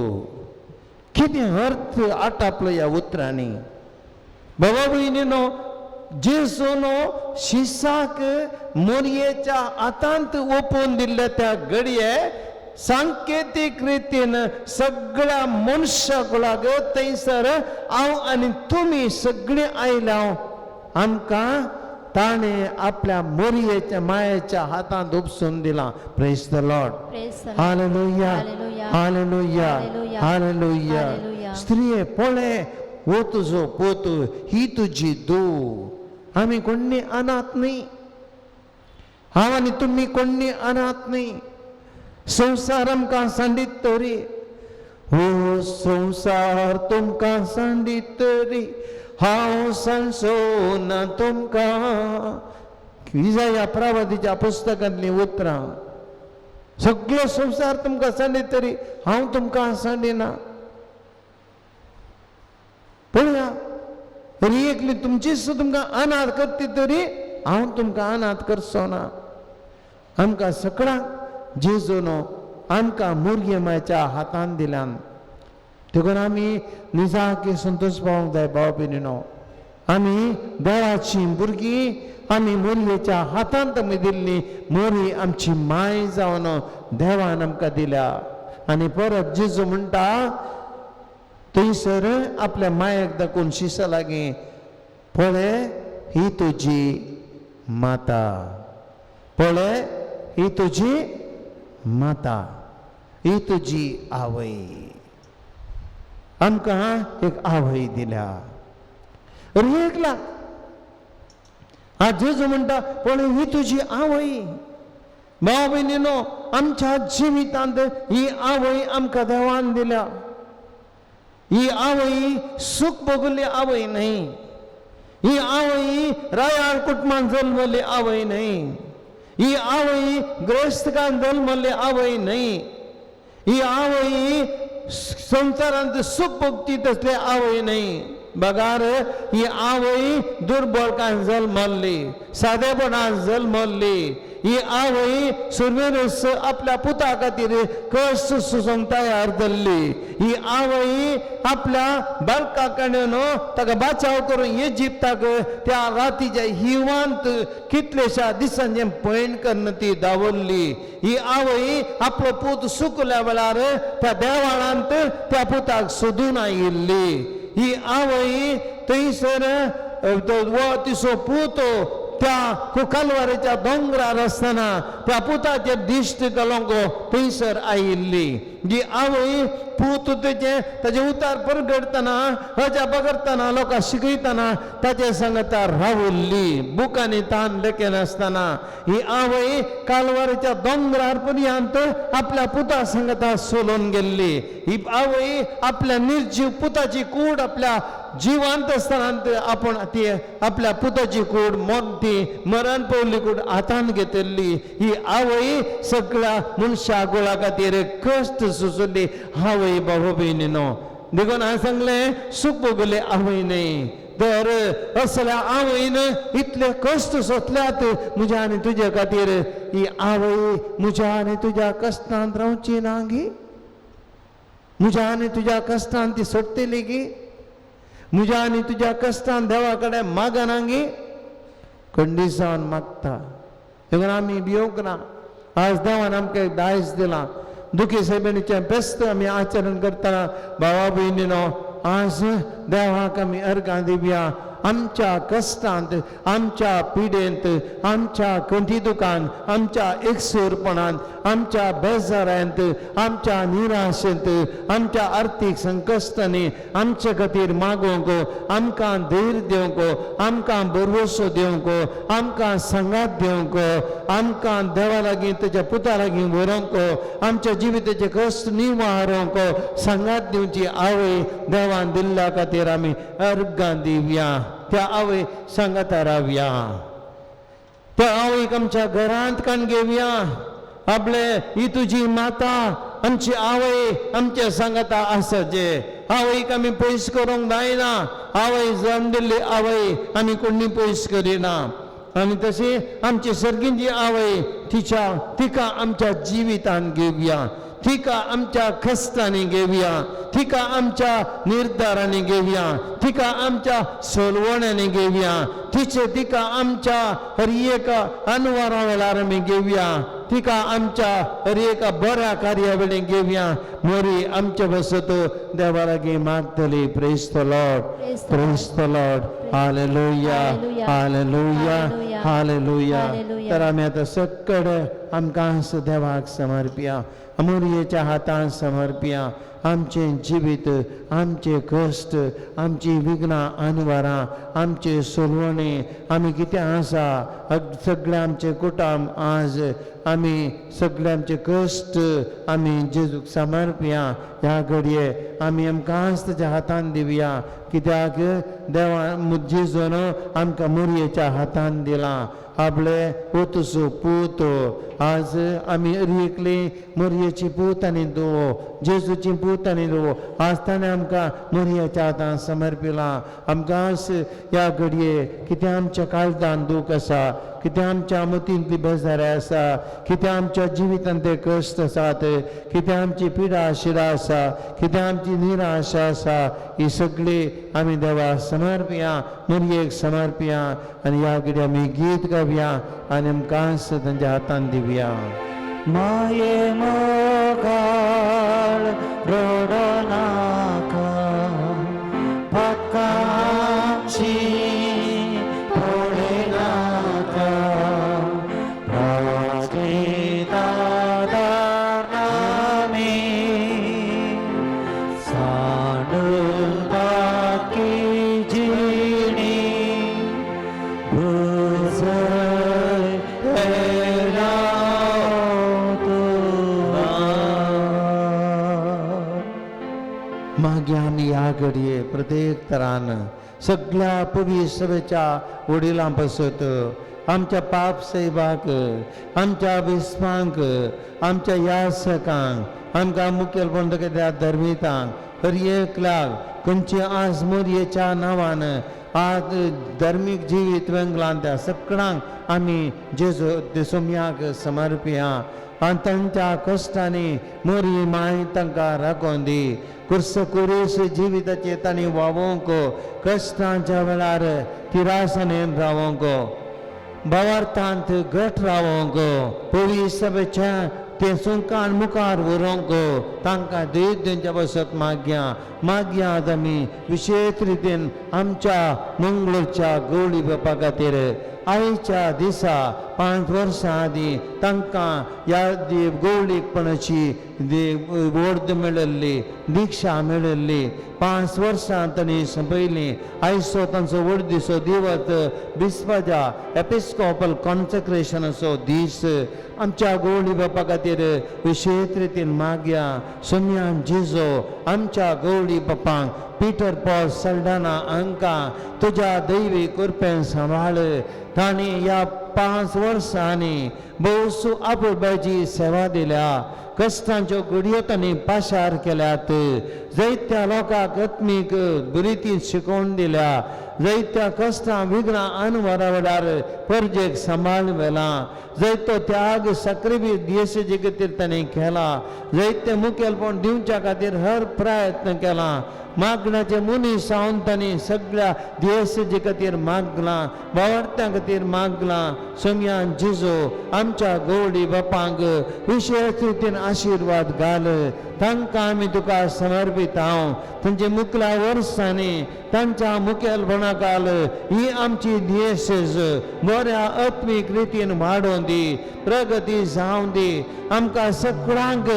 Speaker 1: कितें अर्थ आटापलो ह्या उतरांनी? बाबा भयणीनो, जेजून शिसाक मोरयेच्या हातांत ओपून दिल्ल्या त्या घडये सांकेतीक रितीन सगळ्या मनशाक लागत थंयसर हांव आनी तुमी सगळीं आयल्या आमकां ताणें आपल्या मोरयेच्या मायेच्या हातांत उपसून दिलां. Praise the Lord. Hallelujah, hallelujah, hallelujah. स्त्रिये पळय हो तुजो पूत, ही तुजी धूव. आमी कोण्णी अनाथ न्ही, हांव आनी तुमी कोण्णी अनाथ न्ही. संवसार आमकां सांडीत तरी, हो संवसार तुमकां सांडीत तरी, हांव सांडचो ना तुमकां. इजाया प्रवादीच्या पुस्तकांतलीं उतरां. सगळो संवसार तुमकां सांडीत तरी हांव तुमकां सांडिना. पळया तरी एकली तुमचीच तुमकां अनाथ करती तरी हांव तुमकां अनाथ करचो ना. आमकां सगळ्यांक जेजून आमकां मोरये मायच्या हातान दिल्यान देखून आमी निजाकी संतोश पावंक जाय. भाव भयणीनो, आमी देवाचीं भुरगीं, आमी मोरयेच्या हातांत आमी दिल्ली मोरी आमची माय जावन देवान आमकां दिल्या. आनी परत जेजू म्हणटा थंयसर आपल्या मायेक दाखोवन शिसा लागीं, पळय ही तुजी माता, पळय ही तुजी माता, ही तुजी आवय. आमकां एक आवय दिल्या. एक लाख आज जेजू म्हणटा पळय ही तुजी आवय. भाव भयणीनो, आमच्या जिवितांत ही आवय आमकां देवान दिल्या. ही आवय सूख भोगली आवय न्हय, ही आवय रायाळ कुटुंबान जल्मली आवय न्हय, ही आवय ग्रेस्तकान जल्मली आवय न्हय, ही आवय संवसारांत सूख भोगती तसली आवय न्हय. बगार ही आवय दुर्बळकान जल्मल्ली, सादेपणान जल्मल्ली. ही आवय सुरवेरस आपल्या पुता खातीर कश्ट सोसूंक तयार जाल्ली. ही आवय आपल्या बाळका कडेन ताका बाचाव करून इजिप्ताक त्या रातीच्या हिवांत कितलेश्या दिसांचें पयण करून ती दावरली. ही आवय आपलो पूत सुकल्या वेळार त्या देवाळांत त्या पुताक सोदून आयिल्ली. ही आवय थंयसर तिचो पूत त्या कालवारेच्या दोंगरार आसतना त्या पुताचेर दिश्ट घालूंक थंयसर आयिल्ली. जी आवय पूत तेचे ताजे उतार परगडतना हजा बगडतना लोकांक शिकयतना ताचे सांगता रावल्ली बुकांनी तान लेखनासतना. ही आवय कालवारेच्या दोंगरार पर्यंत आपल्या पुता सांगता सोलून गेल्ली. ही आवय आपल्या निर्जीव पुताची कूड आपल्या जिवंत आसतना आपण ती आपल्या पुताची कूड ती मरण पवली कूड हातान घेतिल्ली. ही आवय सगळ्या मनशा गोळा खातीर कश्ट सोंसली आवय. बाबा भयणीनो, देखून हांवें सांगलें सूख भोगले आवय न्हय, तर असल्या आवयन इतले कश्ट सोंसल्यात म्हज्या आनी तुज्या खातीर. ही आवय म्हज्या आनी तुज्या कश्टांत रावची ना गी? म्हज्या आनी तुज्या कश्टान ती सोडटली गी? म्हज्या आनी तुज्या कश्टान देवा कडेन मागना गी? खंडीसान मागता. देखून आमी भियोंक ना. आज देवान आमकां एक दायज दिलां. दुखी सायबिणीचें फेस्त आमी आचरण करतना भावा भयणीनो, आज देवाक आमी अर्गां दिवया. आमच्या कश्टांत, आमच्या पिडेंत, आमच्या कंठी दुकान, आमच्या एकसूरपणांत, आमच्या बेजारांत, आमच्या निराशेंत, आमच्या आर्थीक संकश्टांनी आमचे खातीर मागोवंक, आमकां धैर्य दिवंक, आमकां भरवसो दिवंक, आमकां सांगात दिवंक, आमकां देवा लागीं ताच्या पुता लागीं व्हरूंक, आमच्या जिविताचे कश्ट निवारूंक सांगात दिवची आवय देवान दिल्ल्या खातीर आमी अर्गां दिवया. त्या आवय सांगाता रावया, त्या आवयक आमच्या घरांत काण घेवया. आपले ही तुजी माता आमची आवय आमच्या सांगाता आसा जे आवयक आमी पयस करूंक जायना. आवय जल्म दिल्ली आवय आमी कोणी पयस करिना. आनी तशी आमची सर्गींची आवय तिच्या तिका आमच्या जिवितान घेवया, तिका आमच्या कश्टांनी घेवया, तिका आमच्या निर्धारांनी घेवया, तिका आमच्या सोलवण्यांनी घेवया, तिचे तिका आमच्या हर एका अनवारा वेळार आमी घेवया, तिका आमच्या हर एका बऱ्या कार्या वेळी घेवया. मोरी आमच्या बसत देवा लागीं मागतली. Praise the Lord, praise the Lord. Hallelujah, hallelujah, hallelujah. तर आमी आतां सगळे आमकां देवाक समर्पया, मोरयेच्या हातान समर्पया. आमचें जिवीत, आमचे कश्ट, आमची विघ्नां अनवरां, आमचे सोलवणे, आमी कितें आसा सगळें आमचें कुटुंब आज आमी सगळे आमचे कश्ट आमी जेजूक समर्पया. ह्या घडये आमी आमकांच ताच्या हातान दिवया, कित्याक देवा जेजून आमकां मोरयेच्या हातान दिलां आपले ओतुसो पूत. आज आमी एकली मोरयेची पूत आनी दो जेजूची पूत आनी दो आज ताणें आमकां मोरयेच्या हातान समर्पिलां. आमकां ह्या घडये कितें आमच्या काळजान दूख आसा, कितें आमच्या मतींतली बेजारी आसा, कितें आमच्या जिवितांत ते कश्ट आसात, कितें आमची पिडा शिडा आसा, कितें आमची निराशा आसा, ही सगळी आमी देवा समर्पया, मोरयेक समर्पया. आनी ह्या घडये आमी गीत गावया आनी आमकां तांच्या हातान दिवया.
Speaker 3: माये मोगाळ रडनाका, पातकांची पळयनाका, प्रार्थना दानामी सांडुपाकी जिणी भुजय
Speaker 1: मागीर आमी ह्या घडये प्रत्येक तरान सगळ्या पवी सभेच्या वडिलां पासत, आमच्या पाप साहेबाक, आमच्या विस्वांक, आमच्या यासकांक, आमकां मुखेलपण त्या धर्मितांक, हर एकल्याक खंयचे आज मोरयेच्या नांवान आज धर्मीक जिवीत वेंगलान त्या सगळ्यांक आमी जेजू सोम्याक समर्पया. आनी तांच्या कश्टांनी मोरी माय तांकां राखोवन दी. कुर्स कुरेस जिविताचेर तांणी वावोवंक, कश्टांच्या वेळार तिरासनेन रावोवंक, भावार्थांत घट रावोवंक, पयली सभेच्या ते सुंकान मुखार व्हरूंक तांकां धैर्य दिवच्या पासत मागया. मागया आज आमी विशेश रितीन आमच्या मंगळूरच्या गवळी बापा खातीर आयच्या दिसा 5 वर्सां आदीं तांकां ह्या गवळीपणाची वर्द मेळिल्ली, दिक्षा मेळिल्ली. 5 वर्सां तांणी सोंपयलीं. आयचो तांचो व्हड दिसो दिवत बिस्पाच्या एपिस्कोपल कॉन्सेक्रेशनाचो दीस आमच्या गवळी बापा खातीर विशेश रितीन मागया. सोम्यान जेजो आमच्या गवळी बापांक पीटर पॉल सल्डाना हांकां तुज्या दैवी कृपेन सांबाळ. तांणी ह्या 5 वर्सांनी भोवसू आपुलबायची सेवा दिल्या, कश्टांच्यो घडयो तांणी पाशार केल्यात, जायत्या लोकांक आत्मीक रितीन शिकोवन दिल्या, जायत्या कश्टां विघ्नां अनवरा वेळार परजेक सांबाळ व्हेला, जायतो त्याग सक्रिय देशाचे खातीर तांणी केला, जायते मुखेलपण दिवच्या खातीर हर प्रयत्न केला. मागण्याचे मनीस जावन तांणी सगळ्या देशाचे खातीर मागलां, भावार्थ्यां खातीर मागलां. सोमयान जेजू आमच्या गोवडी बापांक विशेश रितीन आशिर्वाद घाल. तांकां आमी तुका समर्पित हांव तांच्या मुखल्या वर्सांनी तांच्या मुखेलपणा घाल. ही आमची दियेसेज बऱ्या आत्मीक रितीन वाडोवन दी, प्रगती जावन दी. आमकां सगळ्यांक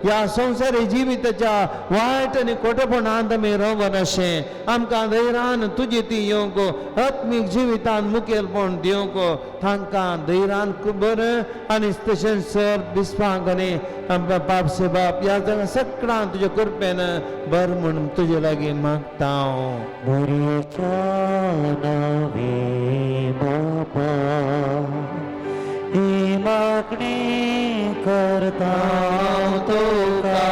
Speaker 1: ह्या संवसारी जिविताच्या वायट आनी खोटेपणांत आमी रावन अशें आमकां धैर्यान तुजी ती येवंक आत्मीक जिवितान मुखेलपण दिवंक तांकां धैर्यान बरें आनी तशेंच सर बिस्पांक आनी बाप सेबाप ह्या सगळ्यांक तुज्या कृपेन बर म्हूण तुजे लागीं मागता हांव.
Speaker 3: मोरयेच्या नांवे बापा ही मागणी करता तुका.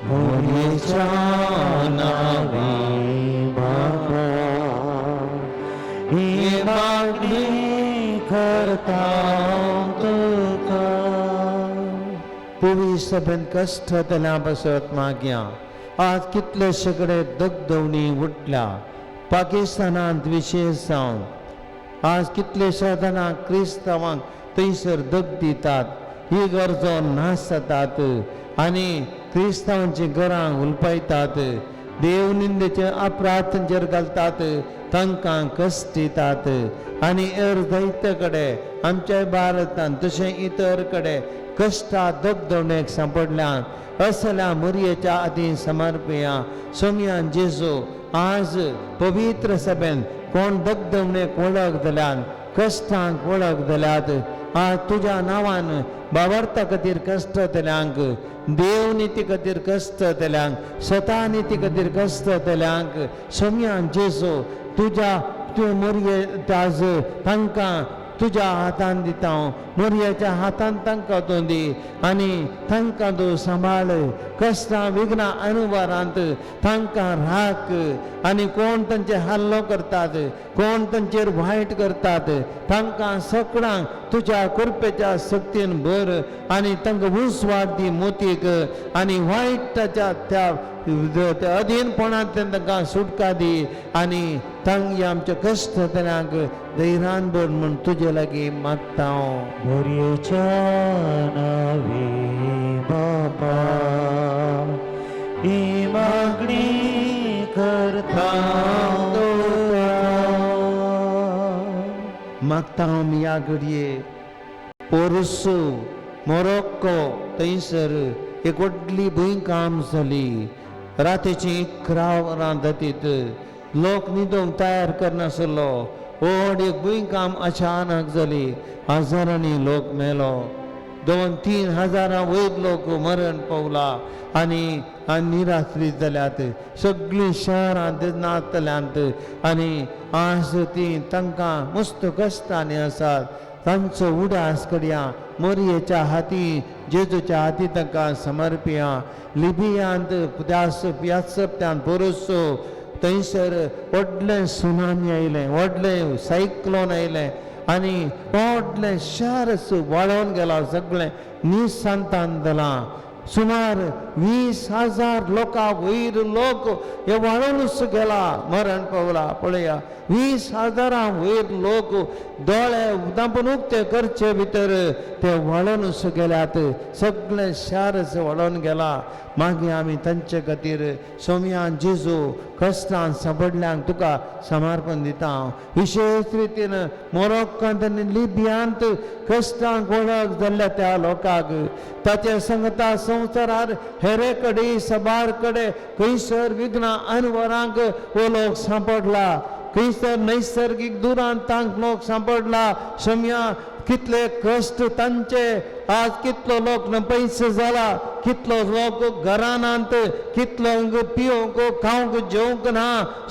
Speaker 1: मोरयेच्या नांवे
Speaker 3: बापा ही मागणी करता तुका.
Speaker 1: पवी सभेन कश्ट जाल्या पासत मागया. आज कितलेशे कडेन दगदवणी उठल्या पाकिस्तानांत विशेश जावन. आज कितलेशा जाणांक क्रिस्तांवांक थंयसर दग दितात, ही गरजो नाश जातात आनी क्रिस्तांवांचीं घरां हुलपायतात, देवनिंदेचे अपराध तांचेर घालतात, तांकां कश्ट दितात. आनी हेर जायते कडेन आमच्या भारतांत तशें इतर कडेन कश्टा दगदवणेक सांपडल्यान असल्या मोरयेच्या आदी समर्पया. सोमयान जेजू आज पवित्र सभेन कोण दगदवणेक वळख जाल्यान, कश्टांक वळख जाल्यात, आज तुज्या नांवान बाबर्ता खातीर कश्ट जाल्यांक, देवनिती खातीर कश्ट जाल्यांक, स्वता निती खातीर कश्ट जाल्यांक सोमयान जेजू तुज्या तुवें मोरये आज तांकां तुज्या हातान दिता हांव. मोरयेच्या हातान तांकां तूं दी आनी तांकां तूं सांबाळ. कश्टां विघ्नां अणुवारांत तांकां राख आनी कोण तांचे हल्लो करतात, कोण तांचेर वायट करतात, तांकां सगळ्यांक तुज्या कृपेच्या शक्तीन भर आनी तांकां उजवाड दी मोतीक आनी वायटाच्या त्या अधीनपणांतल्यान तांकां सुटका दी आनी तांगे आमच्या कश्ट जाल्यांक धैर्यान भर म्हूण तुजे लागीं मागता हांव.
Speaker 3: मोरयेच्या नांवे बापा ही मागणी करता तुका.
Speaker 1: मागता हांव आमी ह्या घडये पोरसू मोरोक्को थंयसर एक व्हडली भुंयकांप जाली. रातीची 11 वरां जातीत लोक न्हिदूंक तयार करनासलो. व्हड एक भुंयकांप अचानक जाली, हजारांनी लोक मेलो, 2-3 हजारां वयर लोक मरण पावला आनी निराश्रीत जाल्यात. सगळीं शहरां नातल्यांत आनी आज ती तांकां मस्त कश्टांनी आसात. तांचो उडास करया मोरयेच्या हाती, जेजूच्या हाती तांकां समर्पया. लिबियांत ह्या पोरसो थंयसर व्हडलें सुनामी आयलें, व्हडलें सायक्लोन आयलें आनी व्हडलें शारच वाळोवन गेलां, सगळें निसंतान जालां. सुमार 20,000 लोकां वयर लोक हे वाळोवनूच गेला, मरण पावला. पळया 20,000 वयर लोक दोळे दांपून उक्ते करचे भितर ते वाळोवनूच गेल्यात, सगळें शारच वाळोवन गेला. मागीर आमी तांचे खातीर सोमयान जेजू कश्टान सांपडल्यांक तुका समर्पण दिता हांव. विशेश रितीन मोरोक्कांत आनी लिबियांत कश्टांक वळख जाल्ल्या त्या लोकांक ताचे संगता संवसारार हेरे कडेन सबार कडेन खंयसर विघ्नां अनवरांक हो लोक सांपडला, खंयसर नैसर्गीक दुरांतांक लोक सांपडला. सोमया कितले कश्ट तांचे, आज कितलो लोक न पयस जाला, कितलो लोक घरानांत, कितलो पिवंक खावंक जेवंक ना.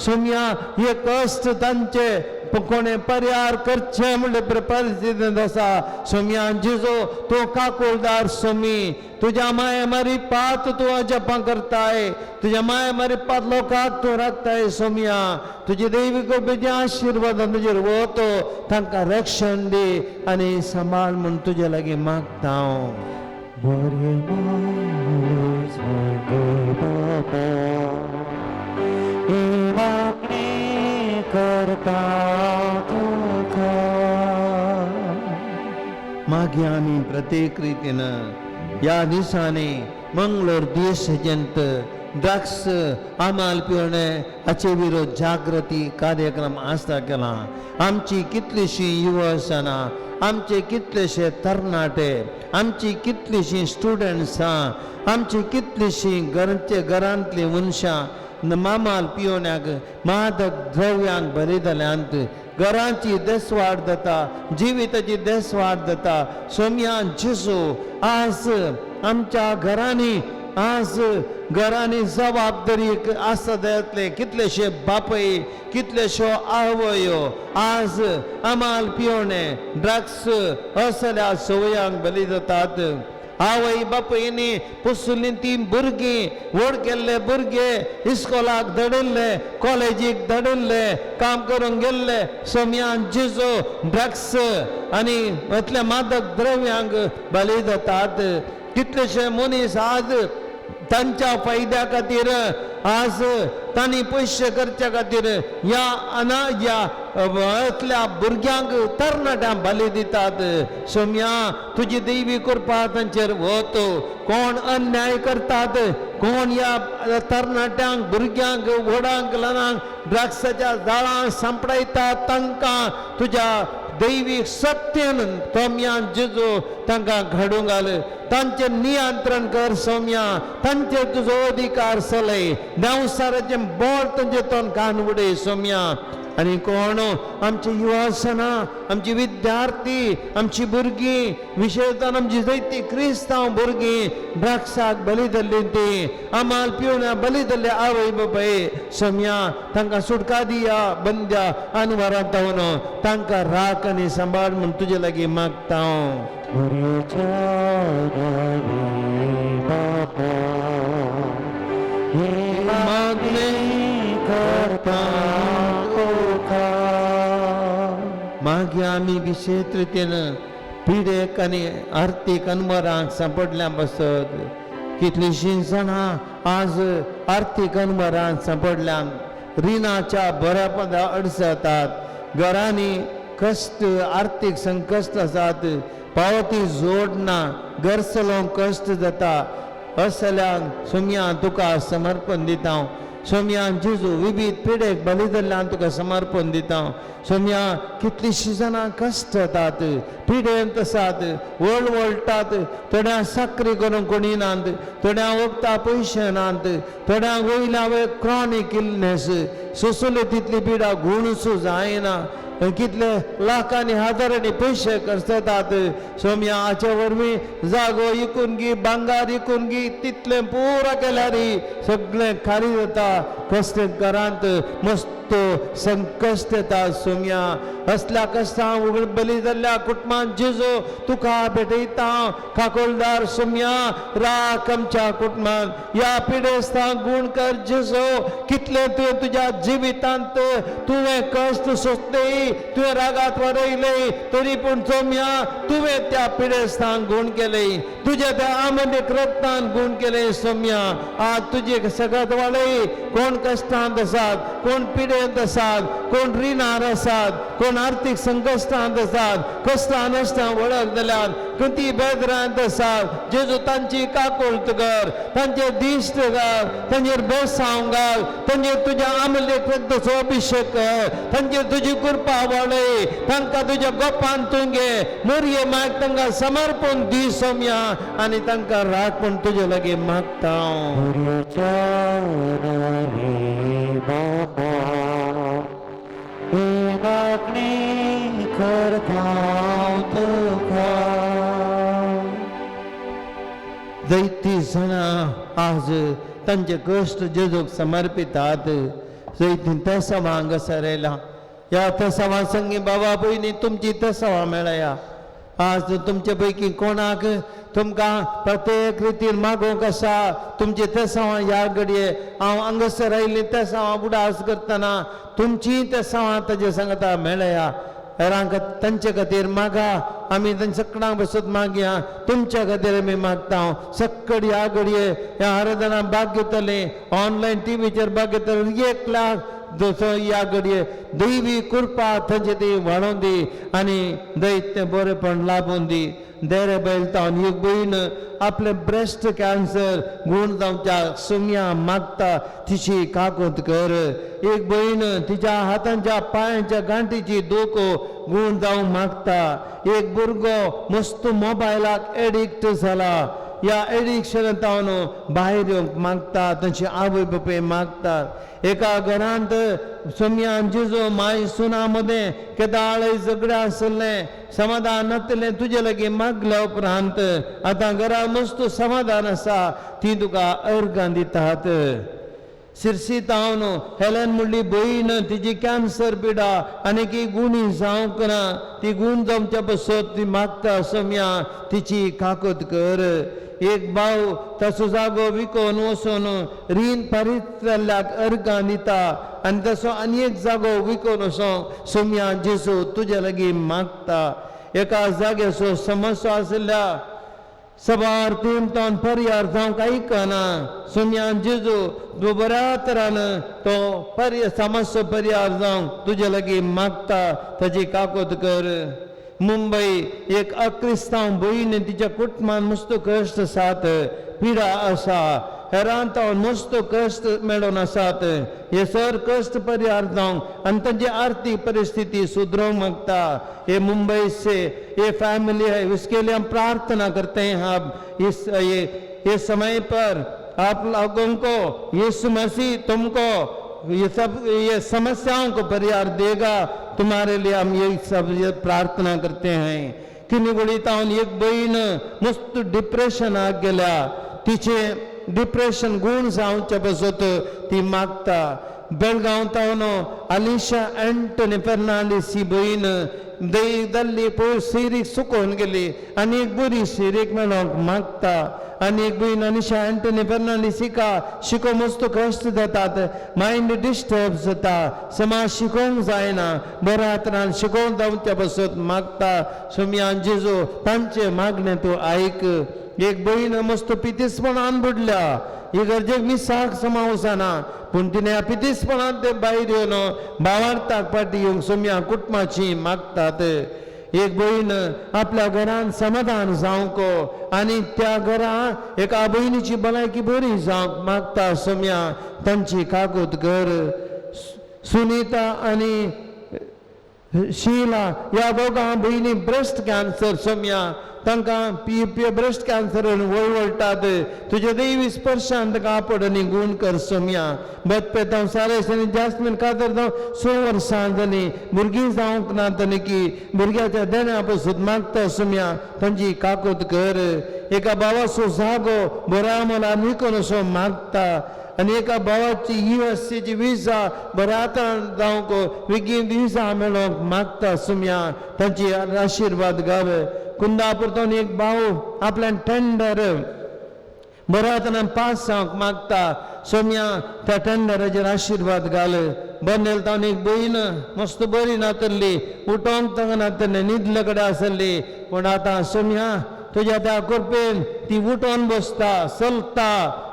Speaker 1: सोमया हे कश्ट तांचे कोणें परिहार करचें म्हणले परिस्थितींत आसा. सोमया जेजू तूं काकुळदार सोमी, तुज्या माये मारी पात तूं अजपां करताय, तुज्या माये मारी पात लोकांक तूं राखताय. सोमया तुजे देवी कृपेचे आशिर्वाद तुजेर वतो, तांकां रक्षण दी आनी सांबाळ म्हूण तुजे लागीं मागता हांव.
Speaker 3: बापा ही मागणी करता तुका.
Speaker 1: मागीर आमी प्रत्येक रितीन ह्या दिसांनी मंगळूर देश जंत ड्रग्स आमाल पिवणे हाचे विरोध जागृती कार्यक्रम आसता केला. आमची कितलीशीं युवसनां, आमचे कितलेशे तरणाटे, आमची कितलीशीं स्टुडंट्सां, आमची कितलीशीं घरचे घरांतलीं मनशां मामाल पिवण्याक मादक द्रव्यांक बरी जाल्यांत. घरांची देसवाड जाता, जिविताची देसवाड जाता. सोम्या जेजू आज आमच्या घरांनी, आज घरांनी जबाबदारी आसा जातले कितलेशे बापय, कितलेशो आवयो आज अमाल पिवणे ड्रग्स असल्या संवयांक बली जातात. आवय बापायनी पोसुल्ली ती भुरगीं, व्हड केल्ले भुरगे इस्कोलाक धाडिल्ले, कॉलेजीक धाडिल्ले, काम करूंक गेल्ले सोम्यान जेजू ड्रग्स आनी इतल्या मादक द्रव्यांक बली जातात. कितलेशे मनीस आज तांच्या फायद्या खातीर, आज तांणी पयशे करच्या खातीर ह्या अनाज्या इतल्या भुरग्यांक तरणाट्यांक बली दितात. सोम्या तुजी दैवी कृपा तांचेर वत. कोण अन्याय करतात, कोण ह्या तरणाट्यांक, भुरग्यांक, व्हडांक, ल्हानांक ड्रग्साच्या जाळां सांपडायतात, तांकां तुज्या दैवीक सत्यान सोम्या जेजू तांकां घडूंक घाल. तांचें नियंत्रण कर सोम्या, तांचेर तुजो अधिकार चलय. देंवसाराचें बोट तांचे तोंड कान उडय सोम्या. आनी कोण आमची युवासनां, आमची विद्यार्थी, आमची भुरगीं, विशेशतान आमची जायती क्रिस्तांव भुरगीं ड्रग्साक बली जाल्ली, ती आमाल पिवण्या बली जाल्ले आवय बापाय सोम्या तांकां सुटका दिया बंद्या अनवरांत तांकां राख आनी सांबाळ म्हूण तुजे लागीं मागता हांव. मागणें करता मागीर आमी विशेश रितीन पिडेक आनी आर्थीक अनवरांक सांपडल्या बसत. कितलींशीं जाणां आज आर्थीक अनवरांक सांपडल्यांत, रिणाच्या बऱ्या अडचतात, घरांनी कश्ट, आर्थीक संकश्ट आसात, पावती जोड ना, घर चलोवंक कश्ट जाता. असल्यांक सोम्या तुका समर्पण दिता हांव. सोम्या जेजू विविध पिडेक बली जाल्ल्यान तुका समर्पण दिता. सोम्या कितलीशीं जाणां कश्ट जातात, पिडेंत आसात, वळवळटात, थोड्यांक साकरी करूंक कोणी नात, थोड्यांक वखदां पयशे नात, थोड्यांक वयल्या वयर क्रॉनीक इलनेस, सोंसले तितली पिडा गुणूच जायना, कितले लाखांनी हजारांनी पयशे खर्चतात. सोम्या हाचे वरवीं जागो इकून गी, भांगार इकून गी, तितलें पुरो केल्यार सगळें खाली जाता. कसले घरांत मस्त संकश्ट येता. सोम्या असल्या कश्टां उगड बली जाल्ल्या कुटुंबान जेजू तुका भेटयता. काकोलदार सोम्या राख आमच्या कुटुंबान, ह्या पिडेस्तांक गूण कर जेजू. कितलें तुवें तुज्या जिवितांत तुवें कश्ट सोंसले, तुवें रागात वरयले, तरी पूण सोम्या तुवें त्या पिडेस्तांक गूण केले, तुज्या त्या आमलेक रक्तान गूण केले. सोम्या आज तुजे सगळ्यात वाडय. कोण कश्टांत आसात, कोण पिडेंत आसात, कोण रिणार आसात, कोण आर्थीक संकश्टांत आसात, कश्टां नश्टां वळख जाल्यात, खंती बेदरांत आसात, जेजू तांची काकुळट कर, तांचेर दिश्ट घाल, तांचेर बेसांव घाल, तांचेर तुज्या आमलेक रक्ताचो अभिशेक कर, तांचेर तुजी कृपा वाडय, तांकां तुज्या गोपान तूं घे, मोरये माग तांकां समर्पण दी सोम्या, आनी तांकां राख म्हूण तुजे लागीं मागता हांव. जायतीं जाणां आज तांचे कश्ट जेजूक समर्पितात. जायतीं तेसांवां हांगासर आयलां. ह्या तेसांवां संगी बाबा भयणी तुमची तेसांवां मेळया. आज तुमचे पैकी कोणाक तुमकां प्रत्येक रितीन मागोवंक आसा, तुमची तेसांवां ह्या घडये हांव हांगासर आयिल्लीं तेसांवां उडास करतना तुमची तेसांवां ताजे सांगता मेळया. हेरांक तांचे खातीर मागा, आमी तांच्या सगळ्यांक बसत मागया, तुमच्या खातीर आमी मागता. सक्कड ह्या घडये ह्या आराधना भाग घेतले, ऑनलायन टिवीचेर भाग घेतले, 1 लाख जसो ह्या घडये दैवी कृपा थंयचे ती वाडोवन दी आनी दैत्य बरेपण लाबून दी. देरे बैलतावन एक भयण आपले ब्रेस्ट कॅन्सर गूण जावच्या सुमया मागता तिची काकूत कर. एक भयण तिच्या हातांच्या पांयांच्या गांठीची दूख गूण जावंक मागता. एक भुरगो मस्त मोबायलाक एडिक्ट जाला, ह्या एडिक्शनांत भायर येवंक मागता, तांची आवय बापूय मागतात. एका घरांत सोमयान जेजू माय सुना मदें केदाळय झगडें आसलें, समाधान नासलें, तुजे लागीं मागल्या उपरांत आतां घरा मस्त समाधान आसा, ती तुका अर्गां दितात. सिरसी तावन हेलन म्हणली भयण तिजी कॅन्सर पिडा आनी की गुणी जावंक ना, ती गूण जावच्या पासत ती मागता सोमया तिची काकूत कर. एक भाव ताचो जागो विकोन वचून रीण फारीक जाल्ल्याक अर्गां दिता आनी तसो आनी एक जागो विकोन वचोन सोमया जेजू तुजे लागीं मागता. एका जाग्याचो समस्या आशिल्ल्या सबार तेमतान पर्यार जावंक आयकना, सोमयान जेजू तूं बऱ्या तरान तो पर्य समस्या पर्यार जावंक तुजे लागीं मागता, ताची काकूत कर. मुंबय एक अक्रिस्तांव भयण तिच्या कुटुंबान मस्त कश्ट आसात, पिडा आसा, हेरांत मस्त कश्ट मेळोवन आसात. हे सर कश्ट परिहार जावंक आनी तांची आर्थीक परिस्थिती सुदरोवंक मागता. ये मुंबई से ये फैमिली है, उसके लिए हम प्रार्थना करते हैं. आप इस ये समय पर आप लोगों को यीशु मसीह तुमको ये सब ये समस्याओं को परिहार देगा. तुम्हारे लिए हम ये सब ये प्रार्थना करते हैं. किनिगोळी तावन एक भयण मस्त डिप्रेशनाक गेल्या, तिचे डिप्रेशन गूण जावचे पासत ती मागता. बेळगांव तावन अलिशा एंटनी फेर्नांडीस ही भयण जाल्ली पयर सिरीक सुकोवन गेली आनी एक बरी सिरीक मेळोवंक मागता. आनी एक भयण अनिशा एंटनी फेर्नांडीस हिका शिकोवंक मस्त कश्ट जातात, मायंड डिस्टर्ब जाता, समाज शिकोवंक जायना, बऱ्या तरान शिकोवंक जावच्या पासत मागता. सोमयान जेजू तांचे मागणें तूं आयक. एक भयण मस्त पितीसपणान बुडल्या, ही गरजेक मिसाक समावसाना, पूण तिणें ह्या पितीसपणान ते भायर येवन भावार्थाक फाटी येवंक सोमया कुटुंबाची मागतात. एक भयण आपल्या घरान समाधान जावंक आनी त्या घरा एका भयणीची भलायकी बरी जावंक मागता. सोमया तांची कागूत कर. सुनीता आनी शीला ह्या दोगां भयणी ब्रेस्ट कॅन्सर सोमया तांकां पी पी ब्रेस्ट कॅन्सर वळवळटात. तुज्या दैवी स्पर्शान तांकां आपड आनी गूण कर सोमया. बतपेतांव सारेश आनी जास्मीन कातर जावं 6 वर्सां जालीं, भुरगीं जावंक ना तनी की भुरग्याच्या देण्या पसून मागता सोमया तांची काकूत कर. एका भावाचो जागो बऱ्या मोलान विकून असो मागता आनी एका भावाची USAची विजा बऱ्या तरान जावंक बेगीन विजा मेळोवंक मागता. सोमया तांची आशिर्वाद गावे. कुंदापूर एक भाव आपल्यान टेंडर बऱ्या तरान पास जावंक मागता. सोमया त्या टेंडराचेर आशिर्वाद घाल. बनेल तावन एक भयण मस्त बरी नातल्ली, उठोवंक तांकां नातल्ली, न्हिदले कडेन आसली, पूण आतां सोमया तुज्या त्या कृपेन ती उठोवन बसता, चलता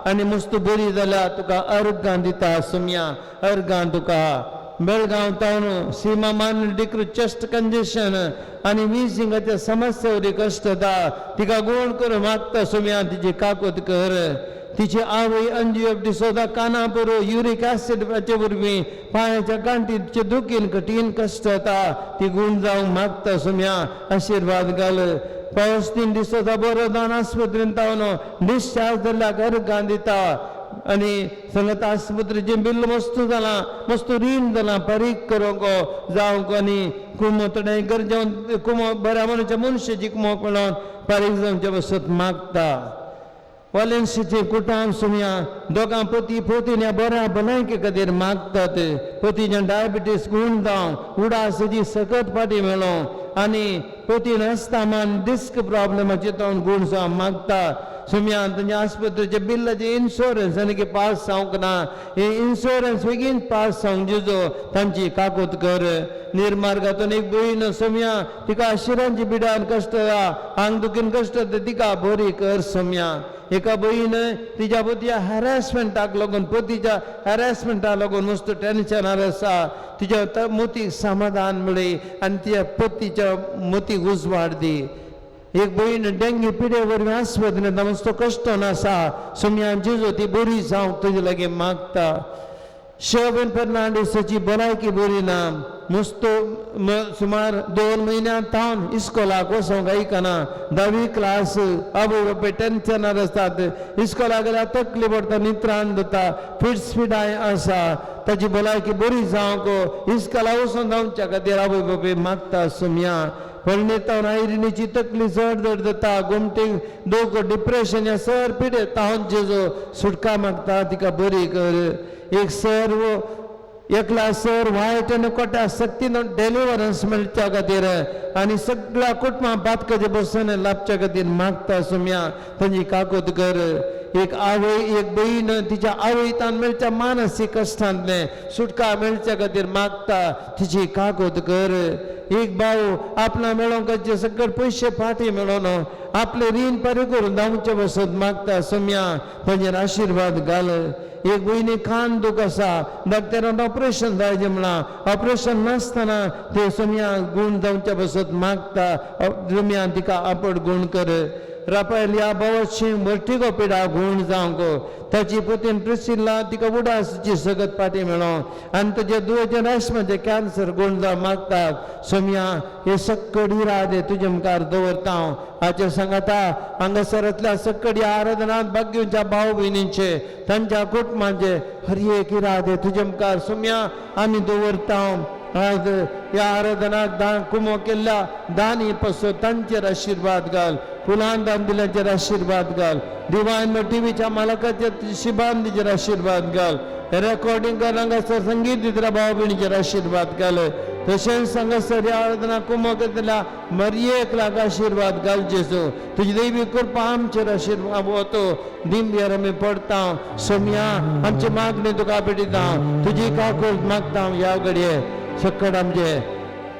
Speaker 1: आनी मस्त बरी जाल्या. तुका अर्गां दिता सोमया, अर्गां तुका. बेळगांव तावन सीमा मान डिक्रू चेस्ट कंजेशन आनी विजिंगाच्या समस्या वरी कश्ट जाता, तिका गूण करून मागता. सोमया तिची काकूत कर. तिची आवय अंजू एफ डिसोदा काना पुरो युरीक ऍसिड हाचे वरवीं पांयाच्या गांठीचे दुखीन कठीण कश्ट जाता, ती गूण जावंक मागता. सोमया आशिर्वाद घाल. पावस 3 डिसोदा बरो जावन आस्पत्रेंत तावन डिस्चार्ज जाल्ल्याक अर्गां दिता आनी सांगता आस्पत्रेचें बिल्ल मस्त जालां, मस्त रीण जालां, फारीक करूंक जावंक आनी कुमो थोडें गरजेवन कुमो बऱ्या मनाच्या मनशाची कुमो मेळोवन फारीक जावचे पासत मागता. वालेन्सीचे कुटाम सोमया दोगां पती पतीन ह्या बऱ्या भलायके खातीर मागतात. पतीच्या डायबिटीस गूण जावं, उडासाची सकत फाटी मेळों आनी पतीन अस्थमान डिस्क प्रॉब्लमाचे तो गूण जावं मागता. सोमया तांच्या आस्पत्रेचे बिल्लाचे इन्शुरन्स आनी की पास जावंक ना, हे इन्शुरन्स बेगीन पास जावंक जेजो तांची काकूत कर. निर्मार्गातून एक भयण सोमया तिका शिरांची बिडान कश्ट आंग दुखीन कश्ट तिका बरी कर सोमया. एका भयण तिच्या पतीच्या हॅरेसमेंटाक लागून, पतीच्या हॅरेसमेंटाक लागून मस्त टेन्शनार आसा, तिच्या मोतीक समाधान मेळ्ळी आनी तिच्या पतीच्या मोतीक उजवाड दी. एक भयण डेंगी पिडे वरवीं आस्पत्रेंत मस्तो कश्टन आसा सोम्या जेजू ती बरी जावंक तुजे लागीं मागता. शोबेन फेर्नांडीसाची भलायकी बरी ना, मुस्तो सुमार 2 म्हयन्यां तावन इस्कोलाक वचोंक आयकना. 10वी क्लास, आवय बापूय टेन्शनार आसतात. इस्कोलाक गेल्यार तकली पडटा, नित्रान जाता, फिट्स फिडाय आसा. ताची भलायकी बरी जावंक इस्कोलाक वचोन जावच्या खातीर आवय बापूय मागता. सोम्या परिणेतावन आयरिणीची तकली चड जड जाता, गोमटेक दोख, डिप्रेशन ह्या सर पिडे तावन जेजो सुटका मागता, तिका बरी कर. एक सर एकला सर वायट आनी कोट्या शक्तीन डेलिवरन्स मेळच्या खातीर आनी सगळ्या कुटुंबा बातकाचे बसून लाभच्या खातीर मागता. सोम्या तांची काकूत कर. एक आवय एक बहीण तिच्या आवयतान मेळच्या मानसीक कश्टांतलें सुटका मेळच्या खातीर मागता, तिची काकूत कर. एक भाव आपणा मेळोवंक सगळे पयशे फाटी मेळोन आपले रीण परी करून धांवचे बसत मागता. सोम्या तांचेर आशिर्वाद घाल. एक भयणी कान दूख आसा, डॉक्टरान ऑपरेशन जायचें म्हणा, ऑपरेशन नासतना ते सोम्या गूण जावच्या बसत मागता. सोम्या तिका आपट गूण कर. राफायल ह्या भावाची वर्टिगो पिडा गूण जावंक, ताची पुतीन प्रिसिल्ला तिका उडासची सगत पाटी मेळो आनी ताच्या दुयेचें राशमाचें कॅन्सर गूण जावं मागतात. सोम्या हे सक्कड इरादे तुजे मुखार दवरता हांव. हाचे सांगाता हांगासरांतल्या सक्कडी आराधनांत भाग घेवच्या भाव भयणींचे तांच्या कुटुंबांचे हर एक इरादे तुजे मुखार सोम्या आमी दवरता हांव. आज ह्या आराधनाक दान कुमो केल्ल्या दानी पसून तांचेर आशिर्वाद घाल, फुलान दान दिल्यांचेर आशिर्वाद घाल, डिवायन टिवीच्या मालकाचेर शिबांदीचेर आशिर्वाद घाल, रेकॉर्डिंग हांगासर संगीत दितल्या भाव भयणीचेर आशिर्वाद घाल. तशेंच हांगासर ह्या आराधना कुमो केल्ल्या मरियेक लाग आशिर्वाद घाल जेजू. तुजी देवी कृपा आमचेर आशिर्वाद वतो दिंब्यार आमी पडता. सोम्या आमची मागणी तुका भेटयता, तुजी काकूट मागता. ह्या घडये सक्कड आमचे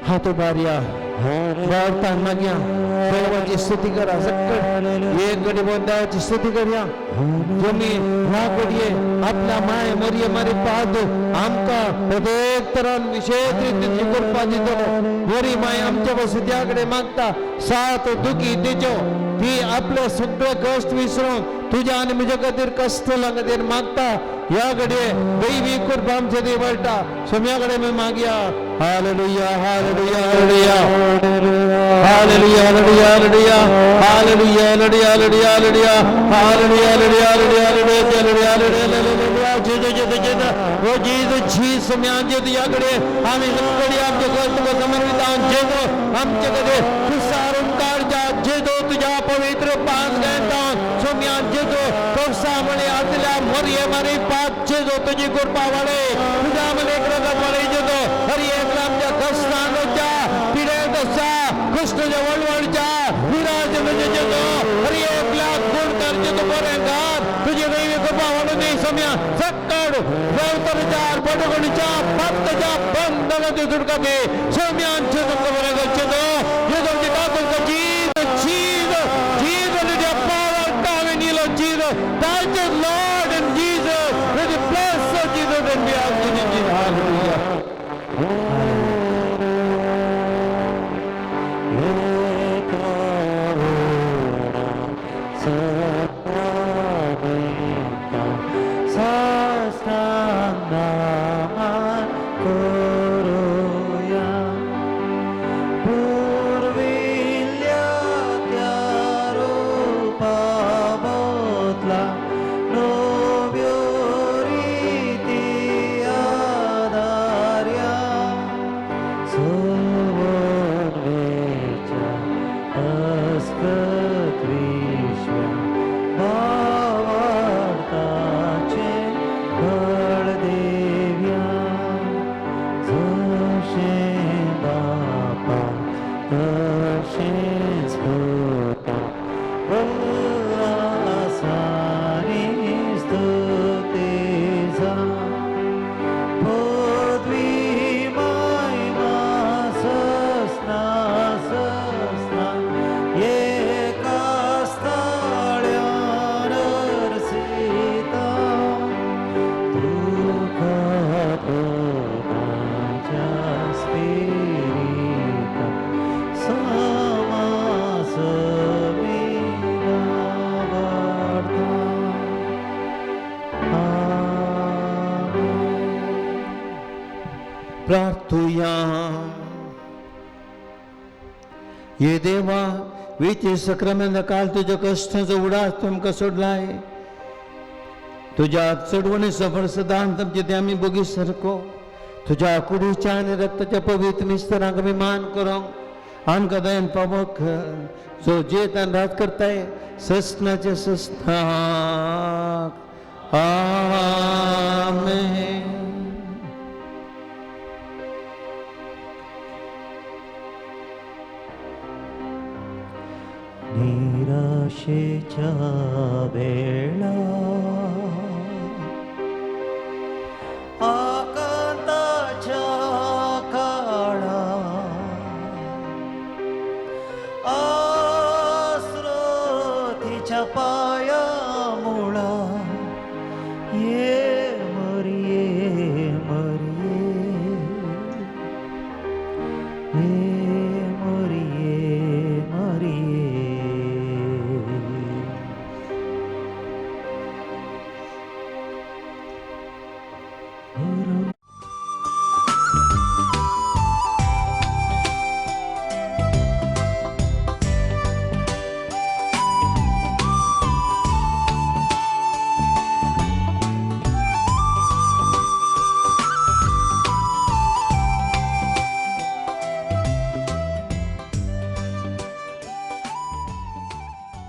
Speaker 1: हात उबारया, भारतान मागया, देवाची स्तुती करा. सक्कड एक घडी भोवन देवाची स्तुती करया. तुमी ह्या घडये आपल्या माय मरिये मारी पाद आमकां प्रत्येक तरान विशेष रितीची कृपा दितलो. बरी माय आमच्या पासून त्या कडेन मागता सात दुखी दिच्यो, ती आपले सगळे कश्ट विसरून तुज्या आनी म्हज्या खातीर कश्ट खातीर मागता. ह्या घडये दैवी कृपा आमचे ती वळटा. सोम्या कडेन आमी मागया. Hallelujah, hallelujah, hallelujah, hallelujah, hallelujah, hallelujah, hallelujah, hallelujah, hallelujah, hallelujah, hallelujah, hallelujah, hallelujah, hallelujah. जेजू जेजू जेजू ओ जेजू जी सोम्या जेजू ह्या घडये आमी सगळी आमचे तुका समर्पित आहोत. जेजू आमचे कडेन कुसारून काडच्या जेजू तुज्या पवित्र पांच गायता. सोम्या जेजू कोसा म्हळे आतल्या मरिये मारी पाच जेजू तुजी कृपा वाडय, तुज्या मलेक रगत वाडय जेजू. हर एक आमच्या कष्टांच्या पिडेत आसा कृष्णच्या वळवळच्या विराज जेजू हर एक लाख गुण कर जेजू बरें कर तुजी दैवी कृपा वाडून दी. सोम्या सक्कड देवतरच्या बडगुणच्या भक्तच्या बंधनाची सुटका दी. सोम्या जेजू बरें कर जेजू. जेजूची काकूट Jesus, Jesus, Jesus, with your power, come and heal us, Jesus. Touch us, Lord, and Jesus, with the bless of Jesus, and we ask you in Jesus. Hallelujah. प्रार्थुया. ये देवा, विती सक्रामेंत काल तुज्या कश्टांचो उडास तुमकां सोडलाय. तुज्या चडवणी सफर सदांत आमचे ते आमी बोगी सारको तुज्या कुडीच्या आनी रक्ताच्या पवित्र मिस्तरांक आमी मान करूंक आमकां दयन पावक, जो जेत आनी रात करताय ससनाचे ससनाक. आमेन.
Speaker 3: निराशेच्या वेळा